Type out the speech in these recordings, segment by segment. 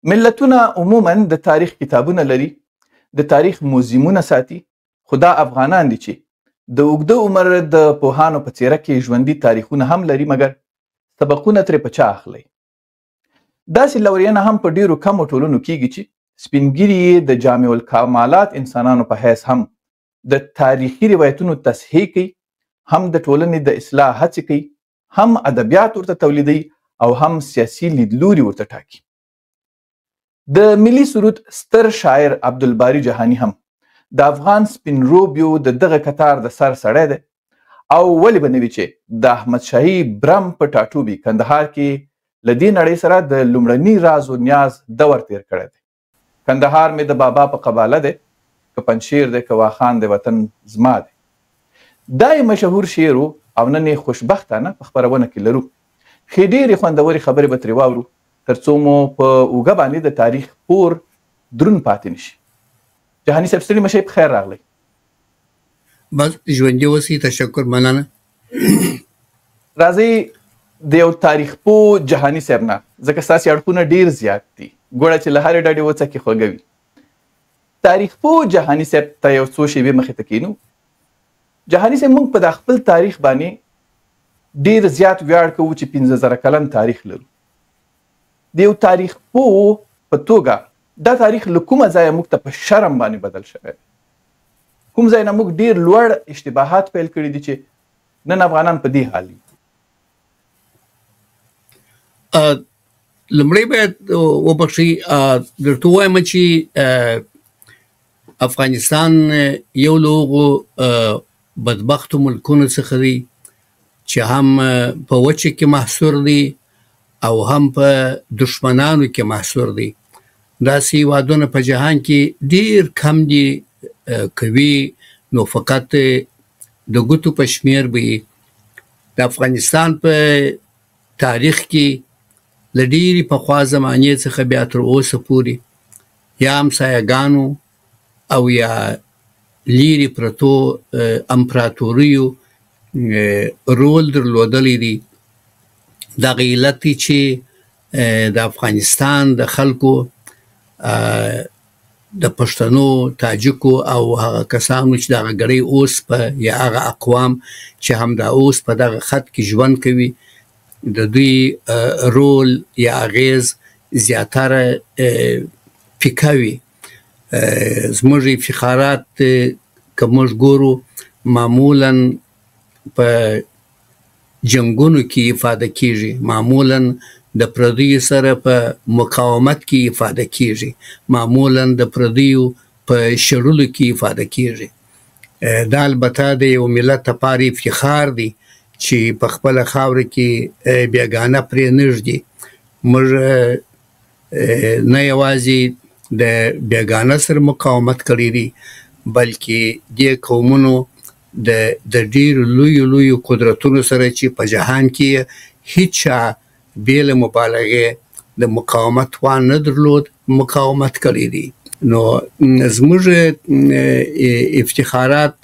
ملتونه عموما د تاریخ کتابونه لري، د تاریخ موزیمونه ساتي، خو دا افغانان دي چې د اوږده عمر د پوهانو په څیره کې ژوندي تاریخونه هم لري، مګر سبقونه ترې په چا اخلي؟ داسې لورینه هم په ډیرو کمو ټولنو کیږي چې سپین ږیري یې د جامع الکمالات انسانانو په حیث هم د تاریخي روایتونو تصحیح کوي، هم د ټولنې د اصلاح هڅې کوي، هم ادبیات ورته تولیدوي او هم سیاسي لیدلوري ورته ټاکي. د ملي سرود ستر شاعر عبدالباري جهاني هم د افغان سپین روبیو د دغه کتار د سر سړی دی، او ولې به نه وي چې د احمد شاهي برم په ټاټوبي کندهار کې له دې نړۍ سره د لومړني راز و نیاز دور تیر کړی دی. کندهار مې د بابا په قباله دی، که پنجشیر دی که واخان دی، وطن زما دی. دا یې مشهور شعر و او نن یې خوشبختانه په خپرونه کې لرو. ښې ډېرې خوندورې خبرې به ترې واورو، ترڅو مو په اوږه باندې د تاریخ پور درون پاتې نشي. جهاني صاحب ستړي مه شئ، په خیر راغلی. بس ژوندي اوسئ، تشکر، مننه. راځئ د یو تاریخ پوه جهاني صاحب نه، ځکه ستاسې اړخونه ډېر زیات دي، ګوره چې له هرې ډډې وڅکې خوږه وي. تاریخ پوه جهاني صاحب ته یو څو شېبې مخې ته کښېنو. جهاني صاحب، موږ په دا خپل تاریخ باندې ډېر زیات ویاړ کوو چې 5000 کلن تاریخ لرو. د یو تاریخ پوه په توګه دا تاریخ له کومه ځایه موږ ته په شرم باندې بدل شوی دی؟ کوم ځای نه موږ ډېر لوړ اشتباهات پیل کړي دي چې نن افغانان په دې حال دي؟ لومړی باید وبخښئ، درته ووایم چې افغانستان یو له هغو بدبختو ملکونو څخه دی چې هم په وچه کې محصور دی او هم په دښمنانو کې محصور دی. داسې هېوادونه په جهان کې ډېر کم دي، کوي نو فقط د ګوتو په شمېر به وي. د افغانستان په تاریخ کې له ډېرې پخوا زمانې څخه بیا تر اوسه پورې یا همسایهګانو او یا لیرې پرتو امپراتوریو رول درلودلی دی. دغه علت دی چې د افغانستان د خلکو، د پښتنو، تاجکو او هغه کسانو چې دغه ګړۍ اوس په یا هغه اقوام چې همدا اوس په دغه خط کې ژوند کوي، د دوی رول یا اغیز زیاتره پیکه وي. زموږ افتخارات که موږ ګورو معمولا په جنګونو کې افاده کیږي، معمولا د پردیو سره په مقاومت کې افاده کیږي، معمولا د پردیو په شړلو کې افاده کیږي. دا البته د یو ملت لپاره افتخار دی چې په خپله خاوره کې بېګانه پرې نه ږدي. موږ نه یوازې د بېګانه سره مقاومت کړی دی، بلکې دې قومونو د ډېرو لویو لویو قدرتونو سره چې په جهان کې هیچا بې له مبالغې د مقاومت توان نه درلود، مقاومت کړی دی. نو زموږ افتخارات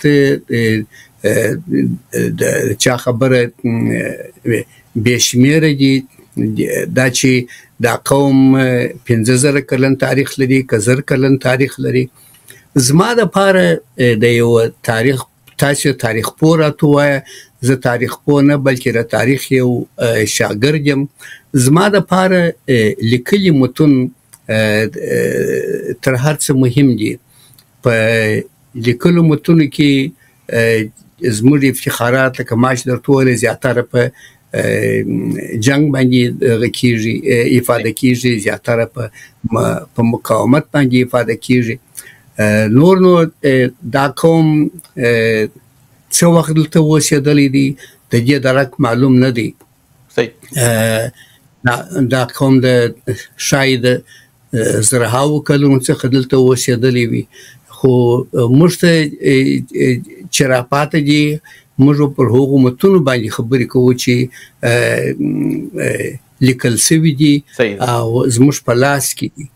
د چا خبره بې شمېره دي. دا چې دا قوم 5000 کلن تاریخ لري که 1000 کلن تاریخ لري، زما دپاره د یو تاریخ، تاسو تاریخ پوه راته ووایه، زه تاریخ پوه نه بلکې د تاریخ یو شاګرد یم. زما دپاره لیکلي متون تر هر څه مهم دي. په لیکلو متونو کې زموږ افتخارات لکه ما چې درته وویل زیاتره په جنگ باندې دغه کیږي، افاده کیږي، زیاتره په مقاومت باندې افاده کیږي. نور نو دا قوم څه وخت دلته اوسېدلی دی د دې درک معلوم نه دی. دا قوم د ښایي د زرهاوو کلونو څخه دلته اوسېدلی وي، خو موږ ته چې راپاته دي موږ پر هغو متونو باندې خبرې کوو چې لیکل شوي دي او زموږ په لاس کې دي.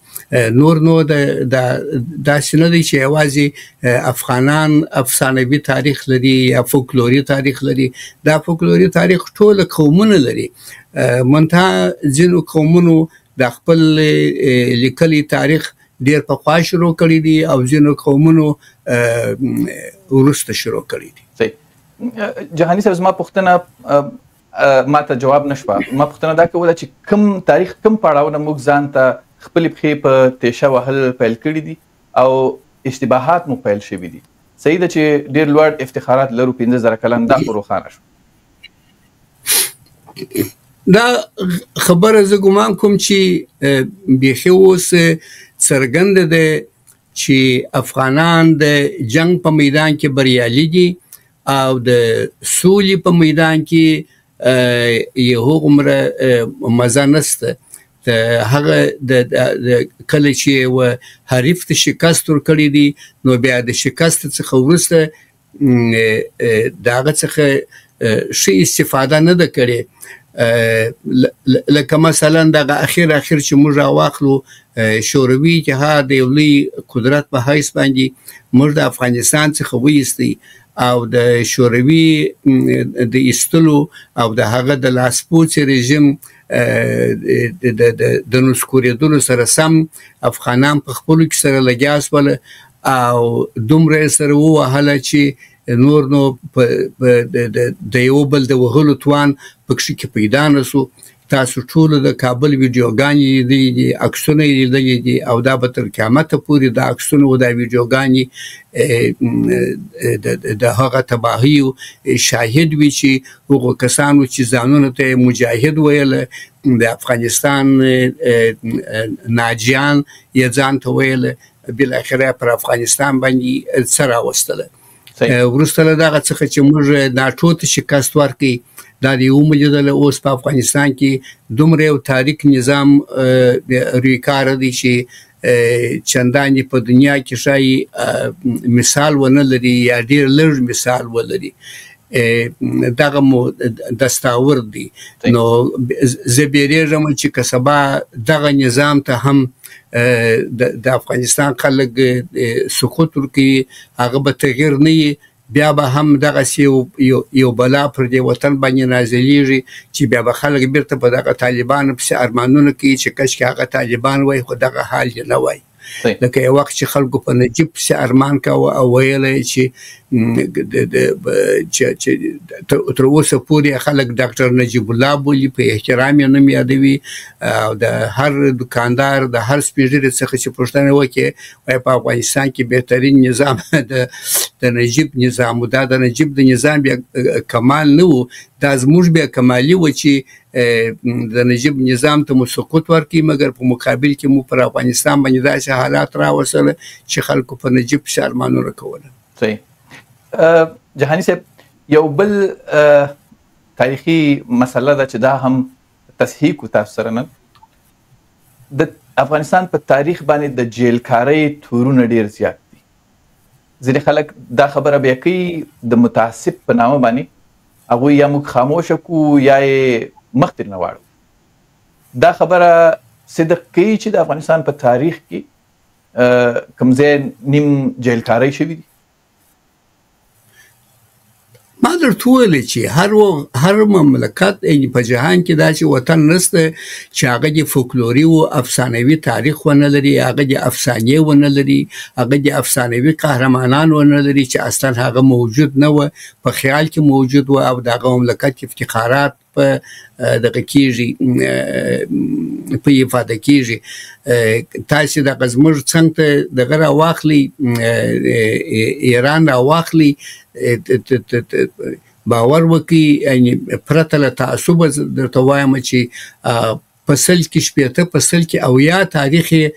نور نو د داسې نه دی چې یوازې افغانان افسانوي تاریخ لري یا فولکلوري تاریخ لري. دا فولکلوري تاریخ ټول قومونه لري، منتها ځینو قومونو د خپل لیکلي تاریخ ډیر پخوا شروع کړی دی او ځینو قومونو وروسته شروع کړی دی. صحیح. جهاني صاحب، زما پوښتنه ما ته جواب نشوه. ما پوښتنه دا کوله چې کوم تاریخ، کوم پړاونه موږ ځان ته خپلې پښې په تیشه وهل پیل کړي دي او اشتباهات مو پیل شوي دي؟ صحیح ده چې ډیر لوړ افتخارات لرو، 5000 کلن، دا خو روښانه شو. دا خبره زه ګمان کوم چې بیخي اوس څرګنده ده چې افغانان د جنگ په میدان کې بریالي دي او د سولې په میدان کې یې هغومره مزه نشته. د هغه د کله چې یو حریف ته شکست ورکړی دی، نو بیا د شکست څخه وروسته د هغه څخه ښه استفاده نه ده کړې. لکه مثلا دغه اخر اخر چې موږ راواخلو، شوروي اتحاد د یو لوی قدرت په حیث باندې موږ د افغانستان څخه وایستی او د شوروي د ایستلو او د هغه د لاسپوڅي رژیم د نسکورېدلو سره سم افغانان په خپلو کې سره لګیا شول او دومره یې سره ووهله چې نور نو د یو بل د وهلو توان پکښې کې پیدا نه شو. تاسو ټولو د کابل ویډیوګانې لیدلې دي، عکسونه یې لیدلې دي او دا به تر قیامته پورې دا عکسونه او دا ویډیوګانې د هغه تباهیو شاهد وي چې هغو کسانو چې ځانونه ته یې مجاهد ویل، د افغانستان ناجیان یې ځان ته ویل، بالاخره پر افغانستان باندې څه راوستله. وروسته له دغه څخه چې موږ ناټو ته شکست ورکړ، دا دی ومولیدله اوس په افغانستان کې دومره یو تاریک نظام رویکاره دی چې چندانې په دنیا کې ښایي مثال ونه لري یا ډېر لږ مثال ولري. دغه مو دستاور دی. نو زه بیریږم چې که سبا دغه نظام ته هم د افغانستان خلک سقوط ورکوي، هغه به تغییر نه وي، بیا به هم دغسې یو بلا پر دې وطن باندې نازلېږي چې بیا به خلک بیرته په دغه طالبانو پسې ارمانونه کوي چې کشکې هغه طالبان وای خو دغه حال یې نه وای. لکه یو وخت چې خلکو په نجیب پسې ارمان کاوه او ویل یې چې تر اوسه پورې خلک ډاکټر نجیب الله بولي، په احترام یې نوم یادوي او د هر دکاندار د هر سپین ږیري څخه چې پوښتنه وکړي وایي په افغانستان کې بهترین نظام د نجیب نظام و. دا د نجیب د نظام بیا کمال نه و، دا زموږ بیا کمالي و چې د نجیب نظام ته مو سقوط ورکړي، مګر په مقابل کې مو پر افغانستان باندې داسې حالات راوستل چې خلکو په نجیب پسې ارمانونه کوله. صحیح. جهاني صاحب، یو بل تاریخي مسله ده چې دا هم تصحیح کو تاسو سره. نن د افغانستان په تاریخ باندې د جیلکارۍ تورونه ډیر زیات دي. ځینې خلک دا خبره بیا کوي د متعصب په نامه باندې، هغوی یا موږ خاموشه کو یا یې مخ ترې نه واړو. دا خبره صدق کوي چې د افغانستان په تاریخ کې کوم ځای نیم جیلکارۍ شوي دي؟ ما درته وویل چې هر مملکت، یعنی په جهان کې داسې وطن نشته چې هغه دې فولکلوري و افسانوي تاریخ ونه لري، هغه دې افسانې ونه لري، هغه دې افسانوي قهرمانان ونه لري چې اصلا هغه موجود نه و، په خیال کې موجود و او د هغه مملکت افتخارات په دغه کېږي، په افاده کېږي. تاسې دغه زموږ څنګ ته دغه راواخلئ، ایران راواخلئ، باور وکړئ، یعنی پرته له تعصبه درته وایم چې په سل کې شپېته، په سل کې اویا تاریخ یې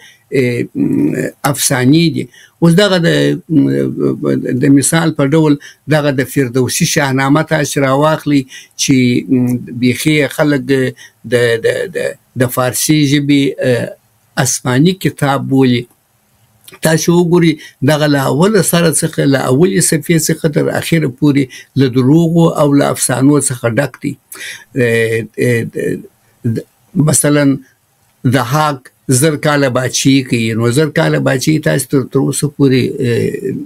افسانې دي. اوس دغه د مثال په ډول دغه د فردوسي شاهنامه تاسې راواخلئ چې بیخي خلک د فارسي ژبې آسماني کتاب بولي. تاسې وګورئ دغه له اوله سره څخه، له اولې صفحې څخه تر اخره پورې له دروغو او له افسانو څخه ډک دی. مثلا ضحاک 1000 کاله باچهي کوي. نو 1000 کاله باچهي تاسو تر اوسه پورې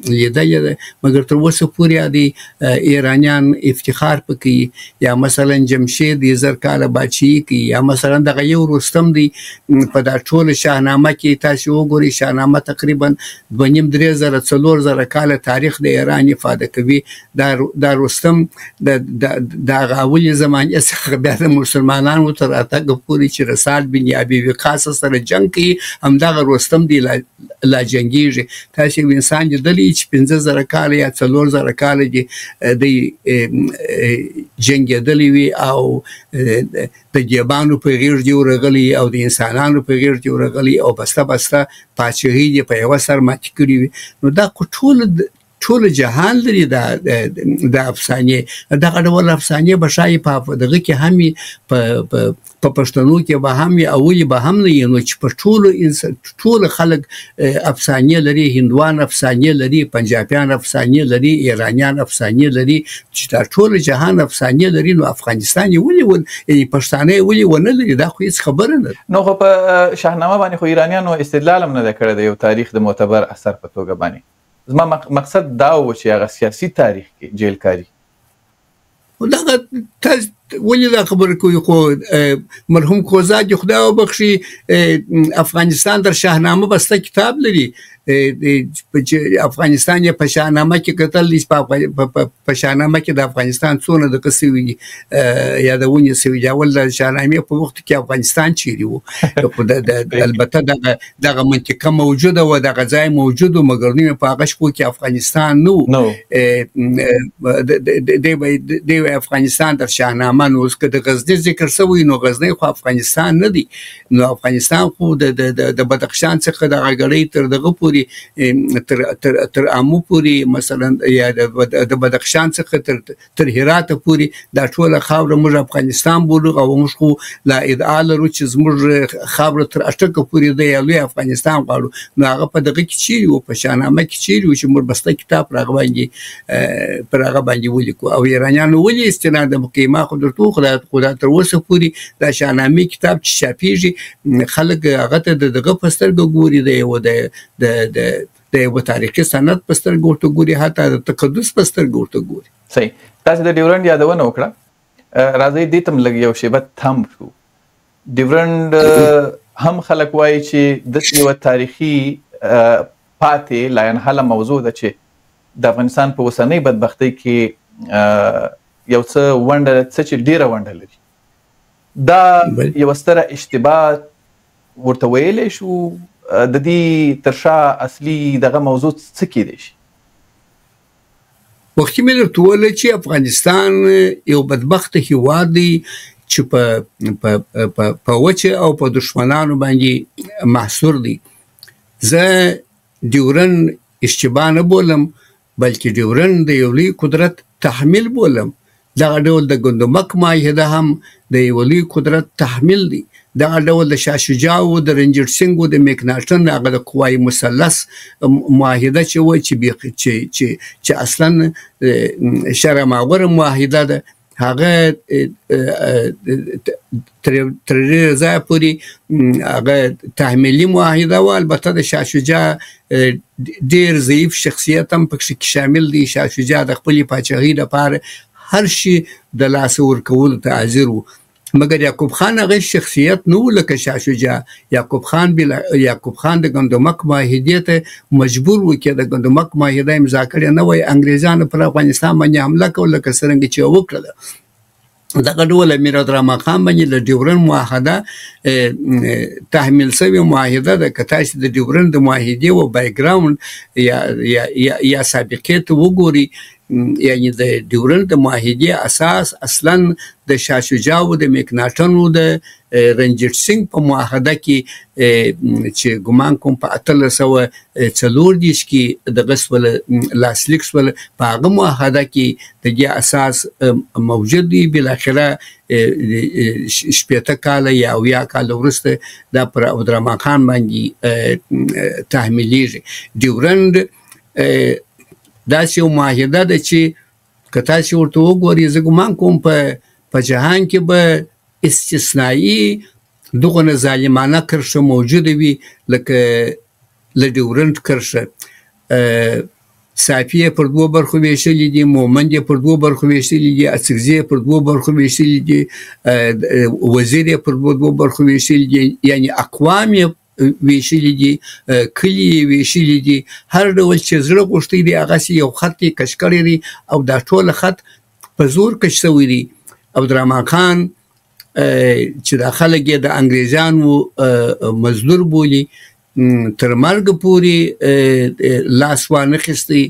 لیدلې ده، مګر تر اوسه پورې د ایرانیان افتخار پکې. یا مثلا جمشید دی 1000 کاله باچهي کوي، یا مثلا دغه یو رستم دی. په دا ټوله شاهنامه کې تاسو وګورئ، شاهنامه تقریبا 2.5، 3000، 4000 کاله تاریخ د ایران افاده کوي. دا رستم د د هغه اولې زمانې څخه بیا د مسلمانانو تر راتګ پورې چې رسال بن ابي وقاص سره جنګ کوي، همدغه رستم دی لا جنګیږي. تاسو یو انسان لیدلی چې 5000 کاله یا 4000 کاله دی دی جنګېدلی وي او د دیبانو په غېږ دی ورغلی او د انسانانو په غېږ دی ورغلی او بسته بسته پاچهۍ دی په یوه سر ماتې کړې وي؟ نو دا خو ټول جهان لري دا د افسانې. دغه ډول افسانې به ښایي په دغه کې هم وي، په پښتنو کې به هم وي او ولې به هم نه وي؟ نو چې په ټولو ټول خلک افسانې لري، هندوان افسانې لري، پنجابیان افسانې لري، ایرانیان افسانې لري، چې دا ټول جهان افسانې لري، نو افغانستان یې ولې یعنی پښتانه یې ولې ونه لري؟ دا خو هېڅ خبره نه ده. نو خو په شاهنامه باندې خو ایرانیانو استدلال هم نه دی کړی د یو تاریخ د معتبر اثر په توګه باندې. زما مقصد دا و چې هغه سیاسي تاریخ کې جیلکاري. دغه تاسو ولې دا خبره کوي؟ خو مرحوم کوزاد، خدای وبخښي، افغانستان در شاهنامه بسته کتاب لري چې افغانستان یې په شاهنامه کې کتل دي. په شاهنامه کې د افغانستان څونه د قصې وي یادونې سوي دي. اول د شاهنامې په وخت کې افغانستان چیرې وو؟ خو البته دغه منطقه موجوده و، دغه ځای موجود و، مګر نوم په هغه شپو کې افغانستان نه و. دی افغانستان در شاهنامه. نو اوس که د غزني ذکر سوی، نو غزنی خو افغانستان نه دی. نو افغانستان خو د بدخشان څخه دغه ګړۍ تر دغه پورې، تر امو پورې مثلا، یا د بدخشان څخه تر هرات پورې، دا ټوله خاوره موږ افغانستان بولو. او موږ خو لا ادعا لرو چې زموږ خاوره تر اټکه پورې دی، لوی افغانستان غواړو. نو هغه په دغه کې چیرې و، په شاهنامه کې چیرې و چې موږ بسته کتاب پر هغه باندې ولیکو؟ او ایرانیانو ولې استناد وکړي؟ ما خو درته وخودا، خدا تر اوسه پورې دا شاهنامې کتاب چې چاپیږي، خلک هغه ته د دغه په سترګه ګوري، د یو د د د د یو تاریخي سند په سترګه ورته ګوري، حتی د تقدس په سترګه ورته ګوري. صحیح، تاسو د ډیورنډ یادونه وکړه، راځئ دې ته لږ یو شیبه تم شو. ډیورنډ هم خلک وایي چې داسې یوه تاریخي پاتې لاینحله موضوع ده چې د افغانستان په اوسنۍ بدبختۍ کې یو څه ونډه، څه چې ډیره ونډه لري. دا یوه ستره اشتباه ورته ویلی شو؟ د دې تر شا اصلي دغه موضوع څه کېدای شي؟ مخکې مې درته وویل چې افغانستان یو بدبخته هیواد دی چې په وچه او په دښمنانو باندې محصور دی. زه ډیورن اشتباه نه بولم، بلکې ډیورن د یو لوی قدرت تحمیل بولم. دغه ډول د ګندمک معاهده هم د یو لوی قدرت تحمیل دی. دغه ډول د شاه شجاع او د رنجیت سینګ او د میکناټن هغه د قوای مثلث معاهده چې و چې چې چې اصلا شرماور معاهده ده، هغه تر ډېره ځایه پورې هغه تحمیلي معاهده وه. البته د شاه شجاع ډېر ضعیف شخصیت هم پکښې کې شامل دی. شاه شجاع د خپلې پاچاهۍ لپاره هر شي د لاسه ورکولو ته حاضر و، مګر یعقوب خان هغه شخصیت نه و لکه شاه شجاع. یعقوب خان د ګندمک معاهدې ته مجبور و چې د ګندمک معاهده امضا کړې نه وای، انګریزانو پر افغانستان باندې حمله کوله لکه څرنګه چې وکړله. دغه ډول امیر عبدالرحمن خان باندې د ډیورن معاهده تحمیل شوې معاهده ده. که تاسو د ډیورن د معاهدې و بیکګراوند یا یا یا, یا سابقې ته وګورئ، یعنی د ډیورن د معاهدې اساس اصلا د شاه شجاع او د میکناټن او د رنجیت سینګ په معاهده کې چې ګمان کوم په 1834 کې دغه سول لاسلیک سول، په هغه معاهده کې د دې اساس موجود دی. بالاخره 60 کاله یا 70 کاله وروسته دا پر عبدالرحمن خان باندې تحمیلیږي. ډیورند داسې یو معاهده ده چې که تاسې ورته وګورئ، زه ګمان کوم په جهان کې به استثنایی دغونه ظالمانه کرښه موجوده وي لکه له ډیورنډ کرښه. صافي یې پر دوو برخو ویشلي دي، مومند یې پر دوو برخو ویشلي دي، اڅکزي یې پر دوو برخو ویشلي دي، وزیر یې پر دوو برخو ویشلي دي، یعنی اقوام یې ویشلي دي، کلي یې ویشلي دي. هر ډول چې زړه غوښتی دی هغسې یو خط یې کش کړی دی او دا ټوله خط په زور کش شوی دی. عبدالرحمن خان چې دا خلک یې د انګریزانو مزدور بولي، تر مرګ پورې لاس وانه خیستی،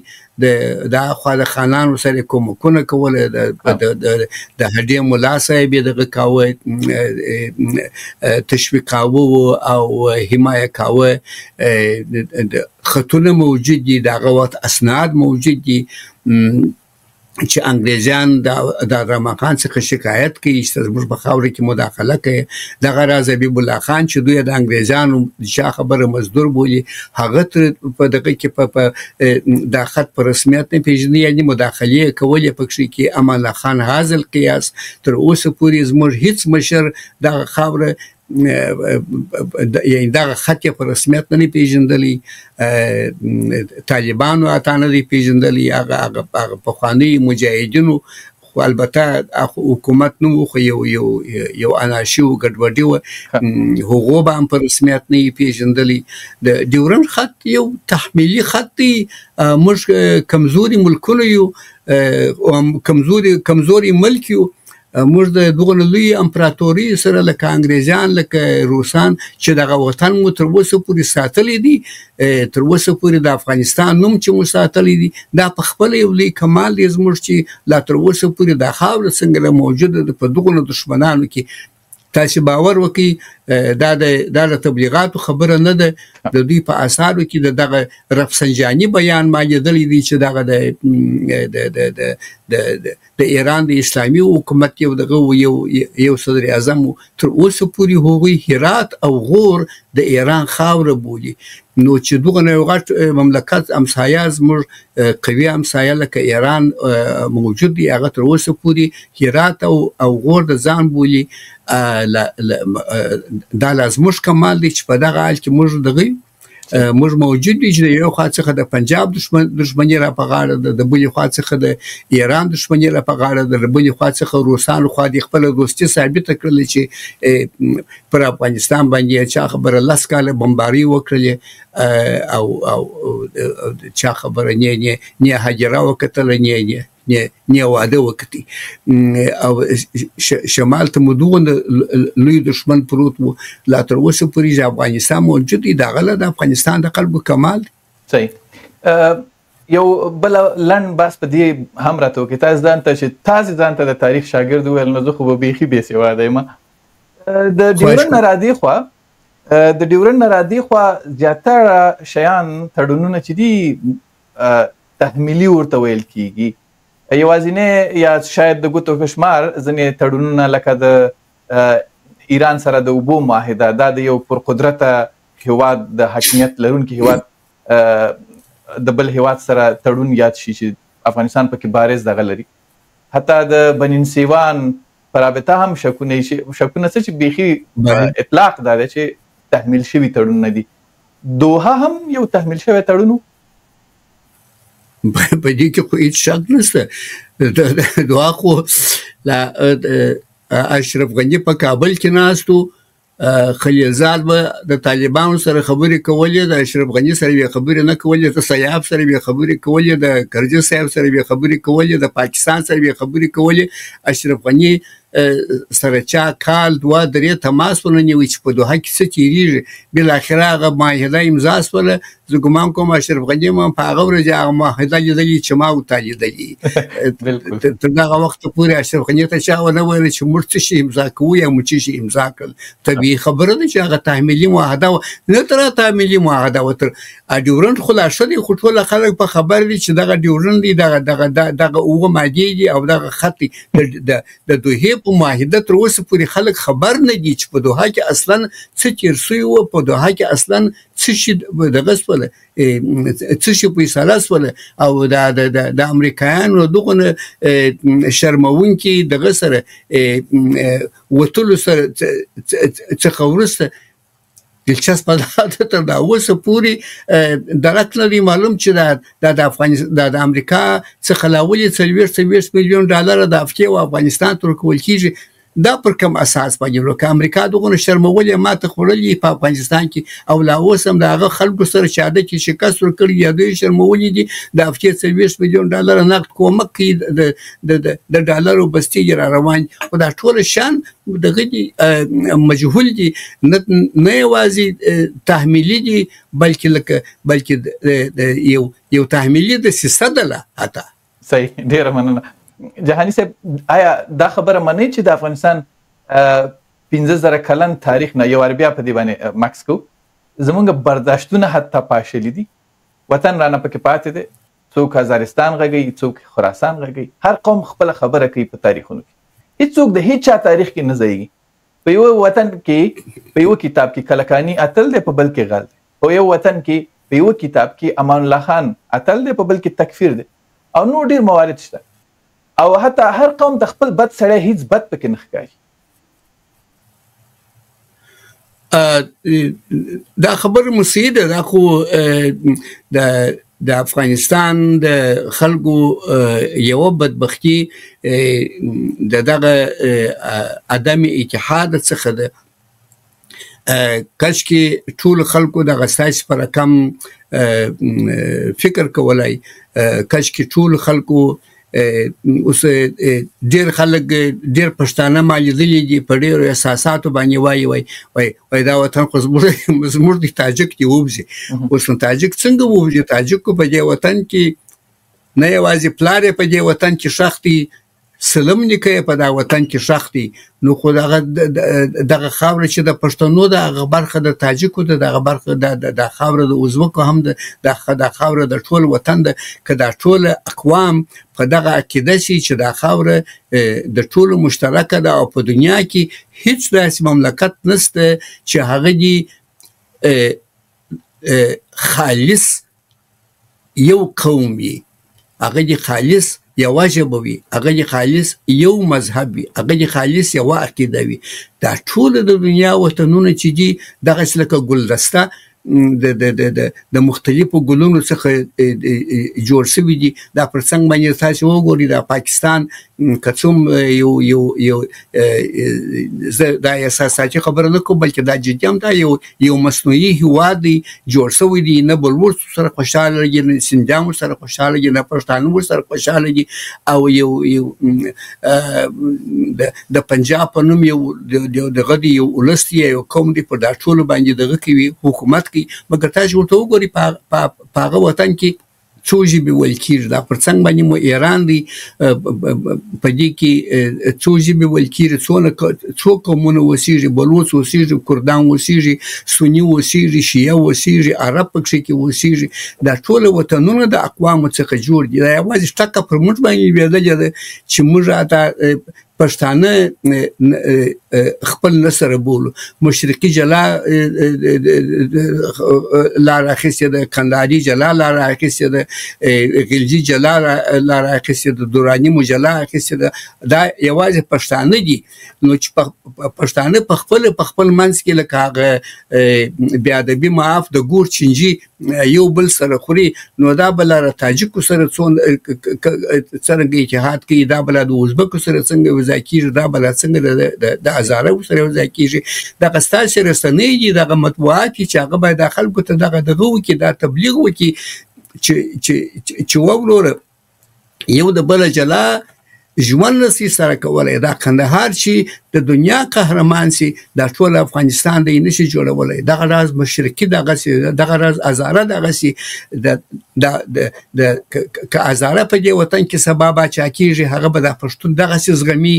د اخوا د خانانو سره کومکونه کوله، د هډې ملا صاحب یې دغه کاوه، تشویقاوه او حمایه کاوه. خطونه موجود دي، د هغه وخت اسناد موجود دي چې انګریزان د عبدالرحمن خان څخه شکایت کوي چې زموږ په خاوره کې مداخله کوي. دغه راز حبیب الله خان چې دوی د انګریزانو چا خبره مزدور بولي، هغه تر په دغه کې په دا خط په رسمیت نه پېژني، یعنې مداخلې یې کولې پکښې کې. امان الله خان هاذل قیاس تر اوسه پورې زموږ هیڅ مشر دغه خاوره یعنی دغه خط یې په رسمیت نه دی پېژندلی، طالبانو حتی نه دی پېژندلی، هغه هغه پخوانیو مجاهدینو خو البته حکومت نه و، خو یو یو یو انارشي و، ګډوډي وه، هغو به هم په رسمیت نه یې پېژندلی. د ډیورنډ خط یو تحمیلي خط دی. موږ کمزوري ملکونه یو، کمزوري ملک یو. موږ د دغه لوی امپراتوري سره لکه انګریزان لکه روسان چې دغه وطن مو تر اوسه پورې ساتلی دی، تر اوسه پورې د افغانستان نوم چې مو ساتلی دی، دا په خپله یو لوی کمال دی زموږ چې لا تر اوسه پورې دا خاوره څنګه موجوده ده په دغو دښمنانو کې. تاسې باور وکړئ، دا د تبلیغاتو خبره نه ده، د دوی په آثارو کې د دغه رفسنجاني بیان ما لیدلی دی چې دغه د د د د د د ایران د اسلامي حکومت یو دغه یو صدر اعظم و، تر اوسه پورې هغوی هرات او غور د ایران خاوره بولي. نو چې دغه یو غټ مملکت همسایه زموږ قوي همسایه لکه ایران موجود دی، هغه تر اوسه پورې هرات او غور د ځان بولي. دا لا زموږ کمال دی چې په دغه حال کې موږ دغه موږ موجود دي چې د یو خوا څخه د پنجاب دښمني را په غاړه ده، د بلې خوا څخه د ایران دښمني را په غاړه ده، د بلې خوا څخه روسانو خوا دې خپله دوستي ثابته کړله چې پر افغانستان باندې یې چا خبره 10 کاله بمباري وکړلې، او او چا خبره نه نه هجره وکتله، نه نه نه نه واده وکتي. او شمال ته مو دومره لوی دښمن پروت و، لا تر اوسه پورې چې افغانستان موجود دی، دا غله د افغانستان د خلکو کمال دی. صحیح. یو بل لنډ بحث په دې هم راته وکړئ، تاسو ځان ته چې تاسو ځان ته د تاریخ شاګرد وویل، نو زه خو به بیخي بې سواده یم. د ډیورنډ نه رادېخوا، د ډیورنډ نه رادېخوا زیاتره شیان تړونونه چې دي تحمیلي ورته ویل کیږي. یوازینی یا شاید د ګوتو په شمار ځینې تړونونه لکه د ایران سره د اوبو معاهده، دا د یو پرقدرته هیواد، د حاکمیت لرونکي هیواد د بل هیواد سره تړون یاد شي چې افغانستان پکې بارز دغه لري. حتی د بنین سیوان په رابطه هم شکونه شکونه څه چې بیخي اطلاق دا دی چې تحمیل شوي تړونونه دي. دوحه هم یو تحمیل شوی تړون و؟ په دې کې خو هیڅ شک نشته. دوحه خو لا اشرف غني په کابل کې ناست و، خلیلزاد به د طالبانو سره خبرې کولې، د اشرف غني سره یې خبرې نه کولې، د سیاف سره یې خبرې کولې، د کرزي صاحب سره یې خبرې کولې، د پاکستان سره یې خبرې کولې. اشرف غني سره چا کال دوه درې تماس ونه نیوی چې په دوحه کې څه تېرېږي. بالاخره هغه معاهده امضا سوله. زه ګمان کوم اشرف غني هم په هغه ورځ هغه معاهده لیدلې چې ما ورته لیدلې. تر دغه وخته پورې اشرف غني ته چا ونه ویل چې موږ څه شي امضا کوو یا موږ څه شي امضا کړل. طبیعي خبره ده چې هغه تحمیلي معاهده وه، نه تر تحمیلي معاهده وه، تر ډیورنډ خو لا ښه دی، خو ټوله خلک په خبر دي چې دغه ډیورنډ دی، دغه دغه دغه اووه مادې دي او دغه خط دی. د دوحې دوحې په معاهده تر اوسه پورې خلک خبر نه دي چې په دوحه کې اصلا څه تېر شوي وو، په دوحه کې اصلا څه شي دغه سوله، څه شي فیصله سوله، او د امریکایانو دغه شرمونکي دغه سره وتلو سره څخه وروسته دلچسپه دا ده تر دا اوسه پورې درک نه دی معلوم چې دا د افغانستان دا د امریکا څخه لا ولې 40 میلیون ډالر د هفتې او افغانستان ته ورکول کېږي، دا پر کوم اساس باندې ورکه امریکا دغه شرمولې ماته خوړلې په افغانستان کې، او لا اوس هم د هغه خلکو سره چې هغه کې شکست ورکړي یا دوی شرمولې دي، د هفتې 40 میلیون ډالر نقد کومک کوي، د ډالرو بستې یې را روان دي. خو دا ټول شیان دغه دي مجهول دي، نه یوازې تحمیلي دي بلکې لکه بلکې یو تحمیلي دسیسه ده لا حتی. صحیح، ډېره مننه جهاني صاحب. آیا دا خبره منئ چې د افغانستان 5000 کلن تاریخ نه یو وار بیا په دې باندې مکس کوو، زمونږ برداشتونه حتی پاشلي دي، وطن رانه پکې پاتې دی، څوک هزارستان غږوي، څوک خراسان غږوي، هر قوم خپله خبره کوي په تاریخونو کې، هیڅوک د هیچا تاریخ کې نه ځایږي. په یو وطن کې په یو کتاب کې کلکانی اتل دی، په بل کې غل دی، په یو وطن کې په یو کتاب کې امان الله خان اتل دی، په بل کې تکفیر دی، او نور ډېر موارد شته. او حتی هر قوم د خپل بد سړی هیڅ بد پکې نه ښکاري. دا خبره مو صحیح ده، دا خو د افغانستان د خلکو یوه بدبختي د دغه عدم اتحاد څخه ده. کاشکې ټولو خلکو دغه ستاسې په رقم فکر کولای، کاشکې ټولو خلکو اوس ډېر خلک ډېر پښتانه ما لیدلي دي په ډېرو احساساتو باندې وایي وایي وایي وایي دا وطن خو زموږ دی، تاجک دی ووځي. اوس نو تاجک څنګه ووځي؟ تاجک په دې وطن کې نه یوازې پلار یې په دې وطن کې ښخ دی، سلم نیکه یې په دا وطن کې ښخ دی، نو خو دغه خاوره چې د پښتنو ده هغه برخه د تاجکو ده، دغه برخه د خاوره د ازبکو هم ده، دا خاوره د ټول وطن ده. که دا ټول اقوام په دغه عقیده شي چې دا خاوره د ټولو مشترکه ده او په دنیا کې هیڅ داسې مملکت نشته چې هغه دي خالص یو قوم وي، هغه دي خالص یوه ژبه وي، هغه دي خالص یو مذهب وي، هغه دي خالص یوه عقیده وي. دا ټول د دنیا وطنونه چې دي دغسې لکه ګلدسته د مختلفو ګلونو څخه جوړ شوي دي. دا پر څنګ باندې تاسې وګورئ، دا پاکستان که څوم یو یو یو زه دا احساساتي خبره نه کوم بلکې دا جدي هم دا یو مصنوعي هیواد دی جوړ شوی دی، نه بلوڅ سره خوشحاله دي، نه سندیان ورسره خوشحاله دي، نه پښتانه ورسره خوشحاله دي، او یو یو د پنجاب په نوم یو دغه دی یو ولس دی یو قوم دی، پر دا ټولو باندې دغه کوي حکومت کوي. مګر تاسو ورته وګورئ په هغه وطن کې څو ژبې ویل کېږي، دا پر څنګ باندې مو ایران دی، په دې کې څو ژبې ویل کېږي، څو قومونه اوسېږي، بلوڅ اوسېږي، کردان اوسېږي، سني اوسېږي، شیعه اوسېږي، عرب پکښې کې اوسېږي. دا ټول وطنونه د اقوامو څخه جوړ دي. دا یوازې ټکه پر موږ باندې لوېدلې ده چې موږ حتی پښتانه خپل نه سره بولو، مشرقي جلا لاره اخیستې ده، کندهاري جلا لاره اخیستې ده، غلجي جلا لاره اخیستې ده، دراني مو جلا اخیستې ده. دا یوازې پښتانه دي. نو چې پښتانه په خپل منځ کې لکه هغه بې ادبي معاف د ګور چینجي یو بل سره خوري، نو دا به لاره تاجکو سره څرنګه اتحاد کوي، دا به له د ازبکو سره څنګه یوځای کېږي، دا به لا څنګه د هزاره سره یوځای کېږي. دغه ستاسې رسنۍ دي، دغه مطبوعات دي چې هغه باید دا خلکو ته دغه دغه وکړي، دا تبلیغ وکړي چې وروره یو د بله جلا ژوند نسي سره کولی. دا کندهار چې د دنیا قهرمان سي دا ټول افغانستان دی نشي جوړولی. دغه راز مشرقي دغسې، دغه راز هزاره دغسې، که هزاره په دې وطن کې سبا باچا کېږي هغه به دا پښتون دغسې زغمي،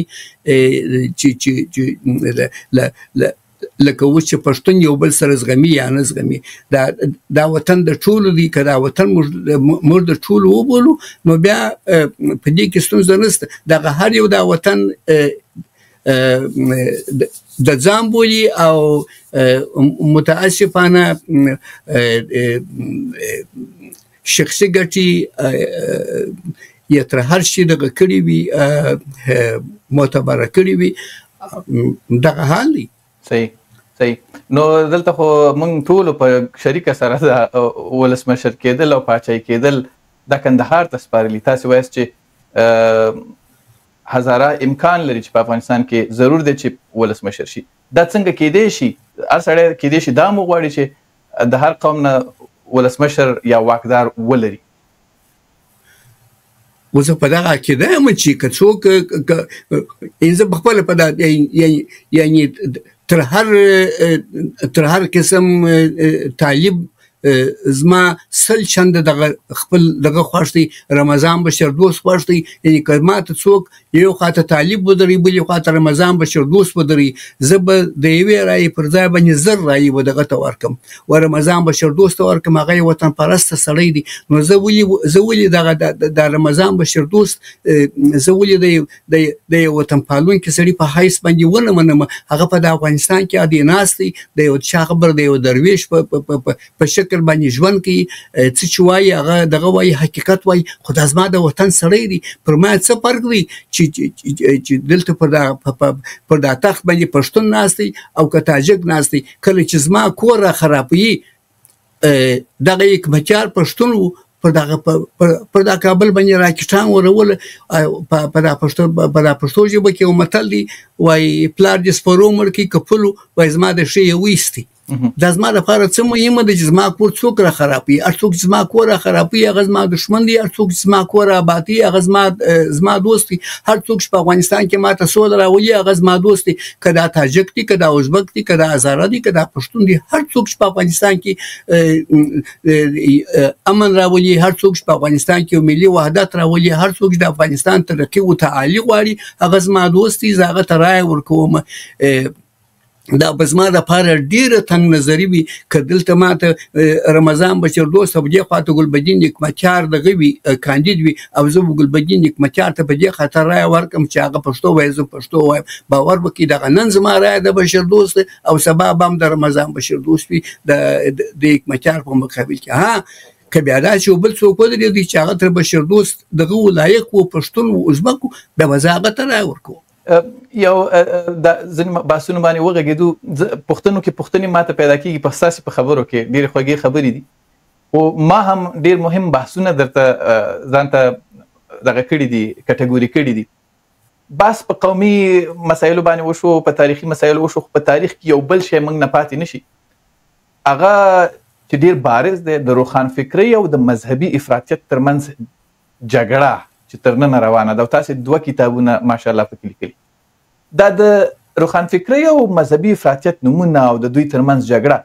چې لکه اوس چې پښتون یو بل سره زغمي یا نه زغمي. دا وطن د ټولو دی، که دا وطن موږ د ټولو وبولو نو بیا په دې کې ستونزه نشته. دغه هر یو دا وطن د ځان بولي او متاسفانه شخصي ګټي یې تر هر شي دغه کړي وي، معتبره کړي وي، دغه حال دی. صحیح صحیح. نو دلته خو موږ ټولو په شریکه سره د ولسمشر کېدل او پاچاهي کېدل دا کندهار ته سپارلي. تاسې وایاست چې هزاره امکان لري چې په افغانستان کې ضرور دی چې ولسمشر شي. دا څنګه کېدای شي؟ هر سړی کېدای شي دا مو غواړي چې د هر قوم نه ولسمشر یا واکدار ولري. اوس په دغه عقیده یم چې که څوک زه په خپله په دا یعنی تر هر قسم طالب زما 100 چنده دغه خپل دغه خوښ دی، رمضان بشیر دوست خوښ دی. یعنی که ما ته څوک یو خواته طالب ودري بلې خواته رمضان بشیر دوست ودري، زه به د یوې رایې پر ځای باندې 1000 رایې به دغه ته ورکم و رمضان بشیر دوست ته ورکم، هغه یو وطن پرسته سړی دی. نو زه ولې دغه د رمضان بشیر دوست زه ولې د یو وطن پالونکي سړي په حیث باندې ونه منم؟ هغه په د افغانستان کې عادي ناست دی، د یو چا خبر د یو درویش په شکل باندې ژوند کوي، څه چې وایي هغه دغه وایي، حقیقت وایي، خو دا زما د وطن سړی دی. پر ما څه فرق دی چې دلته پر دا تخت باندې پښتون ناست دی او که تاجک ناست دی؟ کله چې زما کور را خرابوي، دغه حکمتیار پښتون و، پر دا کابل باندې راکټان ورول. په دا پښتو ژبه کې یو متل دی، وایي پلار دې سپرو مړ کړي که پلو، وایي زما د ښې یې وایستي. دا زما لپاره څه مهمه ده چې زما کور څوک را خرابوي؟ هر څوک چې زما کور را خرابوي هغه زما دښمن دی، هر څوک چې زما کور را آبادوي هغه زما دوست دی، هر څوک چې په افغانستان کې ما ته سوله راولي هغه زما دوست دی، که دا تاجک دی، که دا ازبک دی، که دا هزاره دی، که دا پښتون دی. هر څوک چې په افغانستان کې امن راولي، هر څوک چې په افغانستان کې ملي وحدت راولي، هر څوک چې د افغانستان ترقي او تعالي غواړي هغه زما دوست دی، زه هغه ته رایه ورکوم. دا به زما دپاره ډېره تنګ نظري وي که دلته ما ته رمضان بشیر دوست او دې خوا ته ګلبدین حکمتیار دغه وي، کاندید وي، او زه به ګلبدین حکمتیار ته په دې خاطر رایه ورکړم چې هغه پښتو وایي زه پښتو وایم. باور وکړئ دغه نن زما رایه د بشیر دوست او سبا به هم د رمضان بشیر دوست وي د حکمتیار په مقابل کې. ها که بیا داسې یو بل څوک ودرېدی چې هغه تر بشیر دوست دغه و لایق و، پښتون و، ازبک و، بیا به زه هغه ته رایه ورکوم. یو د ځینې بحثونو باندې وغږېدو، پوښتنو کې پوښتنې ماته پیدا کېږي په ستاسې په خبرو کې ډېرې خوږې خبرې دي، خو ما هم ډېر مهم بحثونه درته ځان ته دغه کړي دي، کټګوري کړي دي. بحث په قومي مسایلو باندې وشو، په تاریخي مسایلو وشو، خو په تاریخ کې یو بل شی موږ نه پاتې نشي، هغه چې ډېر بارز دی، د روښانفکرۍ او د مذهبي افراطیت ترمنځ جګړه چې تر ننه روانه ده. او تاسې 2 کتابونه ماشاءالله پکې لیکلي. دا د روښانفکرۍ او مذهبي افراطیت نمونه او د دوی ترمنځ جګړه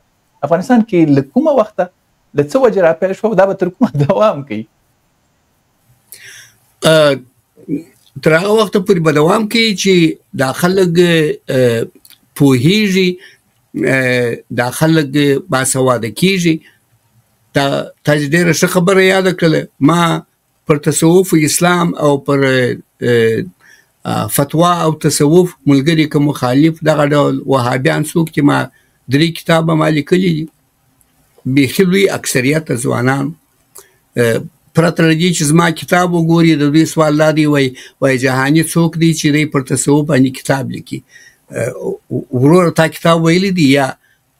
افغانستان کې له کومه وخته، له څه وجې راپیل شوه او دا به تر کومه دوام کوي؟ تر هغه وخته پورې به دوام کوي چې دا خلک پوهېږي، دا خلک باسواده کېږي. دا تاسې ډېره ښه خبره یاده کړله. ما پر تصوف اسلام او پر فتوا او تصوف ملګري که مخالف دغه ډول وهابیان څوک چې ما 3 کتابه ما لیکلي دي، بیخي لوی اکثریت ځوانان پرته له دې چې زما کتاب وګوري د دوی سوال دا دی، وایي جهاني څوک دی چې دی پر تصوف باندې کتاب لیکي؟ وروره تا کتاب ویلی دی یا؟